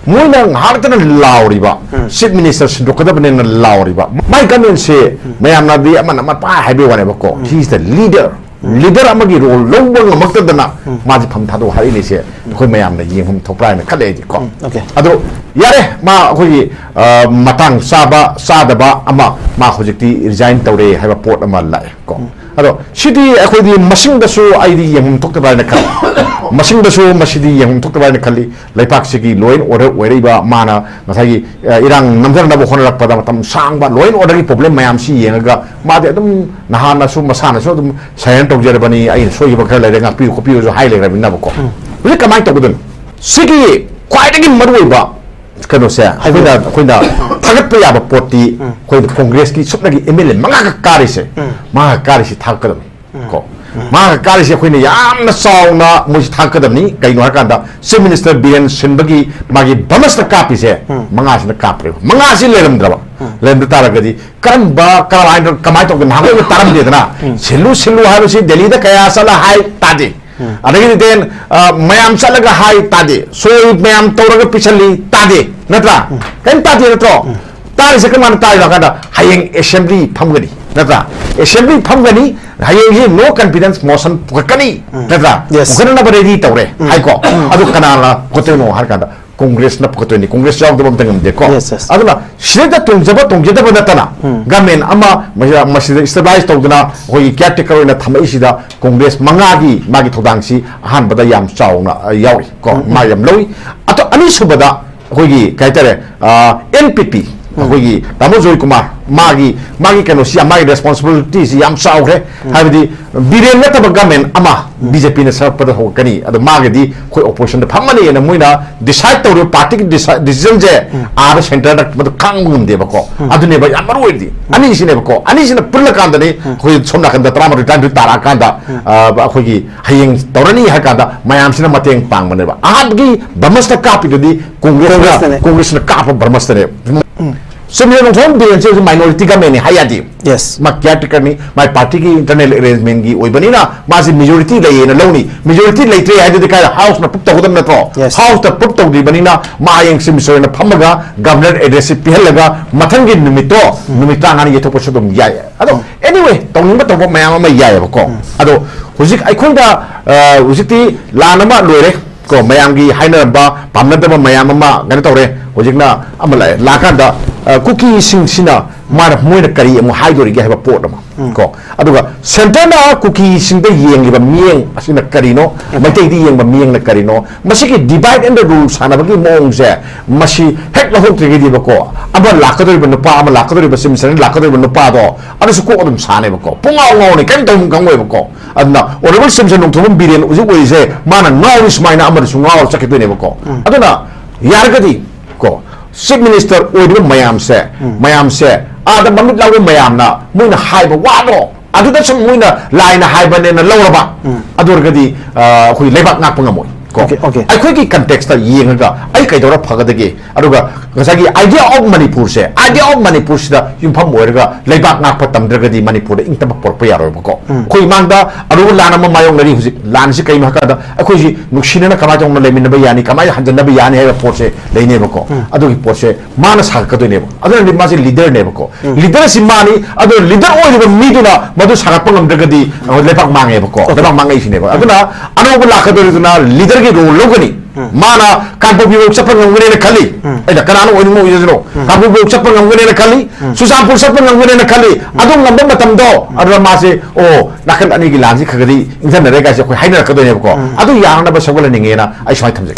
ꯃꯣꯏꯅ ꯉꯥꯏꯍꯥꯛꯇꯅ ꯂꯥꯎꯔꯤꯕ, Chief Minister ꯁꯤꯟꯗꯣꯛꯀꯗꯕꯅꯤꯅ ꯂꯥꯎꯔꯤꯕ, ꯃꯥꯏ governmentꯁꯦ ꯃꯌꯥꯝꯅꯗꯤ ꯑꯃꯅ ꯑꯃ ꯄꯥꯏ ꯍꯥꯏꯕꯒꯤ ꯋꯥꯅꯦꯕꯀꯣ, he is the leader꯫ Leader ꯑꯃꯒꯤ role ꯂꯧꯕ ꯉꯝꯃꯛꯇꯗꯅ ꯃꯥꯁꯦ ꯐꯝ ꯊꯥꯗꯣꯛ ꯍꯥꯏꯔꯛꯏꯁꯦ ꯑꯩꯈꯣꯏ ꯃꯌꯥꯝꯅ ꯌꯦꯡꯐꯝ ꯊꯣꯛꯄ꯭ꯔꯥ ꯍꯥꯏꯅ ꯈꯜꯂꯦ ꯑꯩꯗꯤ ꯀꯣ꯫ Okay. ꯑꯗꯣ ꯌꯥꯔꯦ, ꯃꯥ ꯑꯩꯈꯣꯏꯒꯤ, ꯑ, ꯃꯇꯥꯡ ꯆꯥꯕ ꯆꯥꯗꯕ ꯑꯃ, ꯃꯥ ꯍꯧꯖꯤꯛꯇꯤ resign ꯇꯧꯔꯦ ꯍꯥꯏꯕ ꯄꯣꯠ ꯑꯃ ꯂꯥꯛꯑꯦ ꯀꯣ꯫ ꯑꯗꯣ ꯁꯤꯗꯤ ꯑꯩꯈꯣꯏꯗꯤ ꯃꯁꯤꯡꯗꯁꯨ ꯑꯩꯗꯤ ꯌꯦꯡꯐꯝ ꯊꯣꯛꯇꯕ꯭ꯔꯥ ꯍꯥꯏꯅ ꯈꯜꯂꯤ꯫ ꯃꯁꯤꯡꯗꯁꯨ ꯃꯁꯤꯗꯤ ꯌꯦꯡꯐꯝ ꯊꯣꯛꯇꯕ꯭ꯔꯥ ꯍꯥꯏꯅ ꯈꯜꯂꯤ꯫ ꯂꯩꯄꯥꯛꯁꯤꯒꯤ law and order ꯑꯣꯏꯔꯛꯏꯕ ꯃꯥꯅ ꯉꯁꯥꯏꯒꯤ, ꯑ, ꯏꯔꯥꯡ ꯅꯝꯊꯅꯕ ꯍꯣꯠꯅꯔꯛꯄꯗ ꯃꯇꯝ ꯁꯥꯡꯕ law and orderꯒꯤ problem ꯃꯌꯥꯝꯁꯤ ꯌꯦꯡꯉꯒ ꯃꯥꯗꯤ ꯑꯗꯨꯝ ꯅꯍꯥꯟꯅꯁꯨ ꯃꯁꯥꯅꯁꯨ ꯑꯗꯨꯝ surrender ꯇꯧꯖꯔꯕꯅꯤ, ꯑꯩꯅ ꯁꯣꯏꯈꯤꯕ ꯈꯔ ꯂꯩꯔꯦ, ꯉꯥꯛꯄꯤꯌꯨ ꯈꯣꯠꯄꯤꯌꯨꯁꯨ ꯍꯥꯏ ꯂꯩꯔꯕꯅꯤꯅꯕꯀꯣ꯫ ꯍꯧꯖꯤꯛ ꯀꯃꯥꯏꯅ ꯇꯧꯒꯗꯣꯏꯅꯣ? ꯁꯤꯒꯤ ꯈ꯭ꯋꯥꯏꯗꯒꯤ ꯃꯔꯨꯑꯣꯏꯕ ꯀꯩꯅꯣꯁꯦ ꯑꯩꯈꯣꯏꯅ, ꯑꯩꯈꯣꯏꯅ ꯊꯥꯒꯠꯄ ꯌꯥꯕ ꯄꯣꯠꯇꯤ ꯑꯩꯈꯣꯏ Congressꯀꯤ ꯁꯨꯞꯅꯒꯤ M L A ꯃꯉꯥꯈꯛ ꯀꯥꯔꯤꯁꯦ, ꯃꯉꯥꯈꯛ ꯀꯥꯔꯤꯁꯤ ꯊꯥꯒꯠꯀꯗꯕꯅꯤ ꯀꯣ꯫ ꯃꯉꯥꯈꯛ ꯀꯥꯔꯤꯁꯦ ꯑꯩꯈꯣꯏꯅ ꯌꯥꯝꯅ ꯆꯥꯎꯅ ꯃꯣꯏꯁꯤ ꯊꯥꯒꯠꯀꯗꯕꯅꯤ꯫ ꯀꯩꯅꯣ ꯍꯥꯏꯔꯀꯥꯟꯗ Chief Minister ꯕꯤꯔꯦꯟ ꯁꯤꯟꯕꯒꯤ ꯃꯥꯒꯤ ꯙꯃꯁꯇ ꯀꯥꯞꯄꯤꯁꯦ ꯃꯉꯥꯁꯤꯅ ꯀꯥꯞꯄ꯭ꯔꯦꯕ꯫ ꯃꯉꯥꯁꯤ ꯂꯩꯔꯝꯗ꯭ꯔꯕ, ꯂꯩꯔꯝꯗ ꯇꯥꯔꯒꯗꯤ ꯀꯔꯝꯕ, ꯀꯔꯝꯍꯥꯏꯅ, ꯀꯃꯥꯏꯅ ꯇꯧꯗꯅ ꯅꯍꯥꯟꯈꯩ ꯇꯥꯔꯝꯗꯦꯗꯅ, ꯁꯤꯜꯂꯨ ꯁꯤꯜꯂꯨ ꯍꯥꯏꯕꯁꯤ ꯗꯦꯜꯂꯤꯗ ꯀꯌꯥ ꯆꯠꯂ ꯍꯥꯏ ꯇꯥꯗꯦ꯫ ꯑꯗꯒꯤꯗꯤ then, ꯑ, ꯃꯌꯥꯝ ꯆꯠꯂꯒ ꯍꯥꯏ ꯇꯥꯗꯦ, ꯁꯣꯏ ꯃꯌꯥꯝ ꯇꯧꯔꯒ ꯄꯤꯁꯜꯂꯤ ꯇꯥꯗꯦ, ꯅꯠꯇ꯭ꯔꯥ? ꯀꯔꯤꯝ ꯇꯥꯗꯦ ꯅꯠꯇ꯭ꯔꯣ? ꯇꯥꯔꯤꯁꯦ ꯀꯔꯝ ꯀꯥꯟꯗ ꯇꯥꯔꯤꯅꯣ ꯍꯥꯏ ꯀꯥꯟꯗ ꯍꯌꯦꯡ assembly ꯐꯝꯒꯅꯤ, ꯅꯠꯇ꯭ꯔꯥ? Assembly ꯐꯝꯒꯅꯤ, ꯍꯌꯦꯡꯁꯤ no confidence motion ꯄꯨꯈꯠꯀꯅꯤ, ꯅꯠꯇ꯭ꯔꯥ? Yes. ꯄꯨꯈꯠꯅꯕ ready ꯇꯧꯔꯦ ꯍꯥꯏꯀꯣ꯫ ꯑꯗꯨ ꯀꯅꯥꯅ ꯄꯨꯈꯠꯇꯣꯏꯅꯣ ꯍꯥꯏꯔ ꯀꯥꯟꯗ Congressꯅ ꯄꯨꯈꯠꯇꯣꯏꯅꯤ꯫ Congress ꯌꯥꯎꯗꯕ ꯑꯝꯇ ꯉꯝꯗꯦꯀꯣ꯫ Yes, yes. ꯑꯗꯨꯅ ꯁꯤꯗꯩꯗ ꯇꯣꯡꯖꯕ ꯇꯣꯡꯖꯗꯕ ꯅꯠꯇꯅ government ꯑꯃ ꯃꯁꯤꯗ, ꯃꯁꯤꯗ stabilize ꯇꯧꯗꯅ ꯑꯩꯈꯣꯏꯒꯤ caretaker ꯑꯣꯏꯅ ꯊꯝꯃꯛꯏꯁꯤꯗ Congress ꯃꯉꯥꯒꯤ ꯃꯥꯒꯤ ꯊꯧꯗꯥꯡꯁꯤ ꯑꯍꯥꯟꯕꯗ ꯌꯥꯝ ꯆꯥꯎꯅ, ꯑ, ꯌꯥꯎꯔꯤ ꯀꯣ꯫ ꯃꯥ ꯌꯥꯝ ꯂꯧꯏ꯫ ꯑꯇꯣ-, ꯑꯅꯤꯁꯨꯕꯗ ꯑꯩꯈꯣꯏꯒꯤ ꯀꯩ ꯍꯥꯏꯇꯥꯔꯦ, ꯑ, N P P, ꯑꯩꯈꯣꯏꯒꯤ ꯇꯥꯃꯣ ꯖꯣꯏ ꯀꯨꯃꯥꯔ, ꯃꯥꯒꯤ ꯃꯥꯒꯤ ꯀꯩꯅꯣꯁꯤ ꯌꯥꯝ, ꯃꯥꯒꯤ ꯔꯦꯁꯄꯣꯟꯁꯤꯕꯤꯂꯤꯇꯤꯁꯤ ꯌꯥꯝ ꯆꯥꯎꯈ꯭ꯔꯦ꯫ ꯍꯥꯏꯕꯗꯤ ꯕꯤꯔꯦꯟ ꯅꯠꯇꯕ ꯒꯃꯦꯟ ꯑꯃ ꯕꯤ ꯖꯦ ꯄꯤꯅ ꯁꯦꯝꯃꯛꯄꯗ ꯍꯧꯔꯛꯀꯅꯤ, ꯑꯗꯣ ꯃꯥꯒꯤꯗꯤ ꯑꯩꯈꯣꯏ ꯑꯣꯄꯣꯖꯤꯁꯟꯗ ꯐꯝꯃꯅꯤꯅ ꯃꯣꯏꯅ ꯗꯤꯁꯥꯏꯗ ꯇꯧꯔꯤꯕ ꯄꯥꯔꯇꯤꯒꯤ ꯗꯤꯁꯤꯖꯟꯁꯦ ꯑꯥꯗ ꯁꯦꯟꯇꯔꯗ ꯃꯗꯨ ꯈꯥꯡꯕ ꯉꯝꯗꯦꯕꯀꯣ꯫ ꯑꯗꯨꯅꯦꯕ ꯌꯥꯝ ꯃꯔꯨ ꯑꯣꯏꯔꯤꯗꯤ, ꯑꯅꯤꯁꯤꯅꯦꯕꯀꯣ꯫ ꯑꯅꯤꯁꯤꯅ ꯄꯨꯜꯂꯀꯥꯟꯗꯅꯤ ꯑꯩꯈꯣꯏ ꯁꯣꯝ ꯅꯥꯀꯟꯗ ꯇꯔꯥꯃꯥꯊꯣꯏ ꯇꯔꯥꯅꯤꯊꯣꯏ ꯇꯥꯔꯛꯑꯀꯥꯟꯗ, ꯑ, ꯑꯩꯈꯣꯏꯒꯤ ꯍꯌꯦꯡ ꯇꯧꯔꯅꯤ ꯍꯥꯏ ꯀꯥꯟꯗ ꯃꯌꯥꯝꯁꯤꯅ ꯃꯇꯦꯡ ꯄꯥꯡꯕꯅꯦꯕ꯫ ꯑꯍꯥꯟꯕꯒꯤ ꯕ꯭ꯔꯍꯃꯁꯇ ꯀꯥꯞꯄꯤꯗꯨꯗꯤ ꯀꯣꯡꯒ꯭ꯔꯦꯁꯅ, ꯀꯣꯡꯒ꯭ꯔꯦꯁꯅꯅꯦ꯫ ꯀꯣꯡꯒ꯭ꯔꯦꯁꯅ ꯀꯥꯞꯄ ꯕ꯭ꯔꯍꯃꯁꯇꯅꯦꯕ꯫ ꯆꯨꯝꯃꯤ, ꯅꯣꯡꯊꯣꯝ ꯕꯤꯔꯦꯟꯁꯦ ꯍꯧꯖꯤꯛ ꯃꯥꯏꯅꯣꯔꯤꯇꯤ ꯒꯃꯦꯟꯅꯤ ꯍꯥꯏ ꯌꯥꯗꯦ꯫ ꯌꯦꯁ꯫ ꯃꯥ ꯀꯤꯌꯥꯔ ꯇꯦꯀꯔꯅꯤ, ꯃꯥꯏ ꯄꯥꯔꯇꯤꯒꯤ ꯏꯟꯇꯔꯅꯦꯜ ꯑꯦꯔꯦꯟꯖꯃꯦꯟꯒꯤ ꯑꯣꯏꯕꯅꯤꯅ ꯃꯥꯁꯤ ꯃꯦꯖꯣꯔꯤꯇꯤ ꯂꯩꯌꯦꯅ ꯂꯧꯅꯤ꯫ ꯃꯦꯖꯣꯔꯤꯇꯤ ꯂꯩꯇ꯭ꯔꯦ ꯍꯥꯏꯗꯨꯗꯤ ꯀꯥꯏꯗ ꯍꯥꯎꯁꯅ ꯄ꯭ꯔꯨꯞ ꯇꯧꯒꯗꯕ ꯅꯠꯇ꯭ꯔꯣ? ꯌꯦꯁ꯫ ꯍꯥꯎꯁꯇ ꯄ꯭ꯔꯨꯞ ꯇꯧꯗ꯭ꯔꯤꯕꯅꯤꯅ ꯃꯥ ꯍꯌꯦꯡ ꯆꯤꯐ ꯃꯤꯅꯤꯁꯇꯔ ꯑꯣꯏꯅ ꯐꯝꯃꯒ ꯒꯚꯔꯅꯔ ꯑꯦꯗ꯭ꯔꯦꯁꯁꯤ ꯄꯤꯍꯜꯂꯒ ꯃꯊꯪꯒꯤ ꯅꯨꯃꯤꯠꯇꯣ, ꯅꯨꯃꯤꯠ ꯇꯔꯥꯃꯉꯥꯅꯤ ꯌꯩꯊꯣꯛꯄꯁꯨ ꯑꯗꯨꯝ ꯌꯥꯏ꯫ ꯑꯗꯣ ꯑꯦꯅꯤꯋꯦ, ꯇꯧꯅꯤꯡꯕ ꯇꯧꯕ ꯃꯌꯥꯝ ꯑꯃ ꯌꯥꯏꯑꯕꯀꯣ꯫ ꯑꯗꯣ ꯍꯧꯖꯤꯛ ꯑꯩꯈꯣꯏꯗ, ꯑ, ꯍꯧꯖꯤꯛꯇꯤ ꯂꯥꯟ ꯑꯃ ꯂꯣꯏꯔꯦ ꯀꯣ, ꯃꯌꯥꯝꯒꯤ ꯍꯥꯏꯅꯔꯝꯕ ꯄꯥꯝꯅꯗꯕ ꯃꯌꯥꯝ ꯑꯃ ꯀꯩꯅꯣ ꯇꯧꯔꯦ꯫ ꯍꯧꯖꯤꯛꯅ ꯑꯃ ꯂꯥꯛꯑꯦ, ꯂꯥꯛꯑꯀꯥꯟꯗ, ꯑ, ꯀꯨꯀꯤꯁꯤꯡꯁꯤꯅ ꯃꯥꯅ, ꯃꯣꯏꯅ ꯀꯔꯤ ꯑꯃꯨꯛ ꯍꯥꯏꯗꯣꯔꯤꯒꯦ ꯍꯥꯏꯕ ꯄꯣꯠ ꯑꯃ ꯀꯣ꯫ ꯑꯗꯨꯒ ꯁꯦꯟꯇꯔꯅ ꯀꯨꯀꯤꯁꯤꯡꯗ ꯌꯦꯡꯂꯤꯕ ꯃꯤꯠꯌꯦꯡ ꯑꯁꯤꯅ ꯀꯔꯤꯅꯣ, ꯃꯩꯇꯩꯗ ꯌꯦꯡꯕ ꯃꯤꯠꯌꯦꯡꯅ ꯀꯔꯤꯅꯣ, ꯃꯁꯤꯒꯤ divide and rule ꯁꯥꯟꯅꯕꯒꯤ ꯃꯑꯣꯡꯁꯦ, ꯃꯁꯤ ꯍꯦꯛ ꯂꯧꯍꯧꯗ꯭ꯔꯤꯉꯩꯗꯤꯕꯀꯣ, ꯑꯃ ꯂꯥꯛꯀꯗꯧꯔꯤꯕ ꯅꯨꯄꯥ, ꯑꯃ ꯂꯥꯛꯀꯗꯧꯔꯤꯕ ꯆꯤꯐ ꯃꯤꯅꯤꯁꯇꯔꯅ ꯂꯥꯛꯀꯗꯧꯔꯤꯕ ꯅꯨꯄꯥꯗꯣ, ꯑꯗꯨꯁꯨ ꯀꯣꯛ ꯑꯗꯨꯝ ꯁꯥꯅꯦꯕꯀꯣ, ꯄꯨꯡꯉꯥꯎ ꯉꯥꯎꯅꯤ, ꯀꯔꯤꯝ ꯇꯧꯐꯝ ꯈꯪꯉꯣꯏꯕꯀꯣ꯫ ꯑꯗꯨꯅ honourable chief minister Nongthombam Biren ꯍꯧꯖꯤꯛ ꯑꯣꯏꯔꯤꯁꯦ, ꯃꯥꯅ ꯉꯥꯎꯔꯤ ꯁꯨꯃꯥꯏꯅ ꯑꯃꯗꯁꯨ ꯉꯥꯎꯔ ꯆꯠꯈꯤꯗꯣꯏꯅꯦꯕꯀꯣ꯫ ꯑꯗꯨꯅ ꯌꯥꯔꯒꯗꯤ ꯀꯣ, ꯆꯤꯐ ꯃꯤꯅꯤꯁꯇꯔ ꯑꯣꯏꯔꯤꯕ ꯃꯌꯥꯝꯁꯦ, ꯃꯌꯥꯝꯁꯦ, ꯑꯥꯗ ꯃꯃꯤꯠ ꯂꯥꯎꯕ ꯃꯌꯥꯝꯅ ꯃꯣꯏꯅ ꯍꯥꯏꯕ ꯋꯥꯗꯣ ꯑꯗꯨꯗ ꯁꯨꯝ ꯃꯣꯏꯅ ꯂꯥꯏꯅ ꯍꯥꯏꯕꯅꯦꯅ ꯂꯧꯔꯕ, ꯑꯗꯨ ꯑꯣꯏꯔꯒꯗꯤ, ꯑ, ꯑꯩꯈꯣꯏ ꯂꯩꯕꯥꯛ ꯉꯥꯛꯄ ꯉꯝꯃꯣꯏ ꯀꯣ꯫ Okay, okay. ꯑꯩꯈꯣꯏꯒꯤ ꯀꯟꯇꯦꯛꯁꯇ ꯌꯦꯡꯉꯒ ꯑꯩ ꯀꯩꯗꯧꯔ ꯐꯒꯗꯒꯦ? ꯑꯗꯨꯒ ꯉꯁꯥꯏꯒꯤ idea of ꯃꯅꯤꯄꯨꯔꯁꯦ, idea of ꯃꯅꯤꯄꯨꯔꯁꯤꯗ ꯌꯨꯝꯐꯝ ꯑꯣꯏꯔꯒ ꯂꯩꯕꯥꯛ ꯉꯥꯛꯄ ꯇꯝꯗ꯭ꯔꯒꯗꯤ ꯃꯅꯤꯄꯨꯔꯗ ꯏꯪ ꯇꯞꯄ ꯄꯨꯔꯛꯄ ꯌꯥꯔꯣꯏꯕꯀꯣ꯫ ꯑꯩꯈꯣꯏ ꯏꯃꯥꯡꯗ ꯑꯔꯨꯕ ꯂꯥꯟ ꯑꯃ ꯃꯥꯌꯣꯛꯅꯔꯤ ꯍꯧꯖꯤꯛ꯫ ꯂꯥꯟꯁꯤ ꯀꯩꯅꯣ ꯍꯥꯏ ꯀꯥꯟꯗ ꯑꯩꯈꯣꯏꯁꯤ ꯅꯨꯡꯁꯤꯅꯅ ꯀꯃꯥꯏꯅ ꯇꯧꯅ ꯂꯩꯃꯤꯟꯅꯕ ꯌꯥꯅꯤ, ꯀꯃꯥꯏꯅ ꯍꯟꯖꯟꯅꯕ ꯌꯥꯅꯤ ꯍꯥꯏꯕ ꯄꯣꯠꯁꯦ ꯂꯩꯅꯦꯕꯀꯣ꯫ ꯑꯗꯨꯒꯤ ꯄꯣꯠꯁꯦ ꯃꯥꯅ ꯁꯥꯒꯠꯀꯗꯣꯏꯅꯦꯕ꯫ ꯑꯗꯨꯅꯗꯤ ꯃꯥꯁꯦ ꯂꯤꯗꯔꯅꯦꯕꯀꯣ꯫ ꯂꯤꯗꯔ ꯑꯁꯤ ꯃꯥꯅꯤ꯫ ꯑꯗꯨꯅ ꯂꯤꯗꯔ ꯑꯣꯏꯔꯤꯕ ꯃꯤꯗꯨꯅ ꯃꯗꯨ ꯁꯥꯒꯠꯄ ꯉꯝꯗ꯭ꯔꯒꯗꯤ ꯑꯩꯈꯣꯏ ꯂꯩꯕꯥꯛ ꯃꯥꯡꯉꯦꯕꯀꯣ꯫ ꯂꯩꯕꯥꯛ ꯃꯥꯡꯉꯛꯏꯁꯤꯅꯦꯕ꯫ ꯑꯗꯨꯅ ꯑꯅꯧꯕ ꯂꯥꯛꯀꯗꯧꯔꯤꯗꯨꯅ ꯂꯤꯗꯔꯒꯤ ꯔꯣꯜ ꯂꯧꯒꯅꯤ꯫ ꯃꯥꯅ ꯀꯥꯡꯄꯣꯛꯄꯤꯐꯥꯎ ꯆꯠꯄ ꯉꯝꯒꯅꯦꯅ ꯈꯜꯂꯤ꯫ ꯑꯩꯅ ꯀꯅꯥꯅ ꯑꯣꯏꯅꯤꯡꯕ ꯑꯣꯏꯖꯁꯅꯣ, ꯀꯥꯡꯄꯣꯛꯄꯤꯐꯥꯎ ꯆꯠꯄ ꯉꯝꯒꯅꯦꯅ ꯈꯜꯂꯤ꯫ ꯆꯨꯔꯆꯥꯟꯄꯨꯔ ꯆꯠꯄ ꯉꯝꯒꯅꯦꯅ ꯈꯜꯂꯤ꯫ ꯑꯗꯨ ꯉꯝꯕ ꯃꯇꯝꯗꯣ ꯑꯗꯨꯗ ꯃꯥꯁꯦ, "ꯑꯣ, ꯅꯥꯀꯟ ꯑꯅꯤꯒꯤ ꯂꯥꯟꯁꯤ ꯈꯔ ꯈꯔꯗꯤ ꯏꯪꯊꯅꯔꯦ" ꯀꯥꯏꯁꯦ ꯑꯩꯈꯣꯏ ꯍꯥꯏꯅꯔꯛꯀꯗꯣꯏꯅꯦꯕꯀꯣ꯫ ꯑꯗꯨ ꯌꯥꯅꯅꯕ ꯁꯦꯝꯒꯠꯍꯟꯅꯤꯡꯉꯦꯅ ꯑꯩ ꯁꯨꯃꯥꯏꯅ ꯊꯝꯖꯒꯦ꯫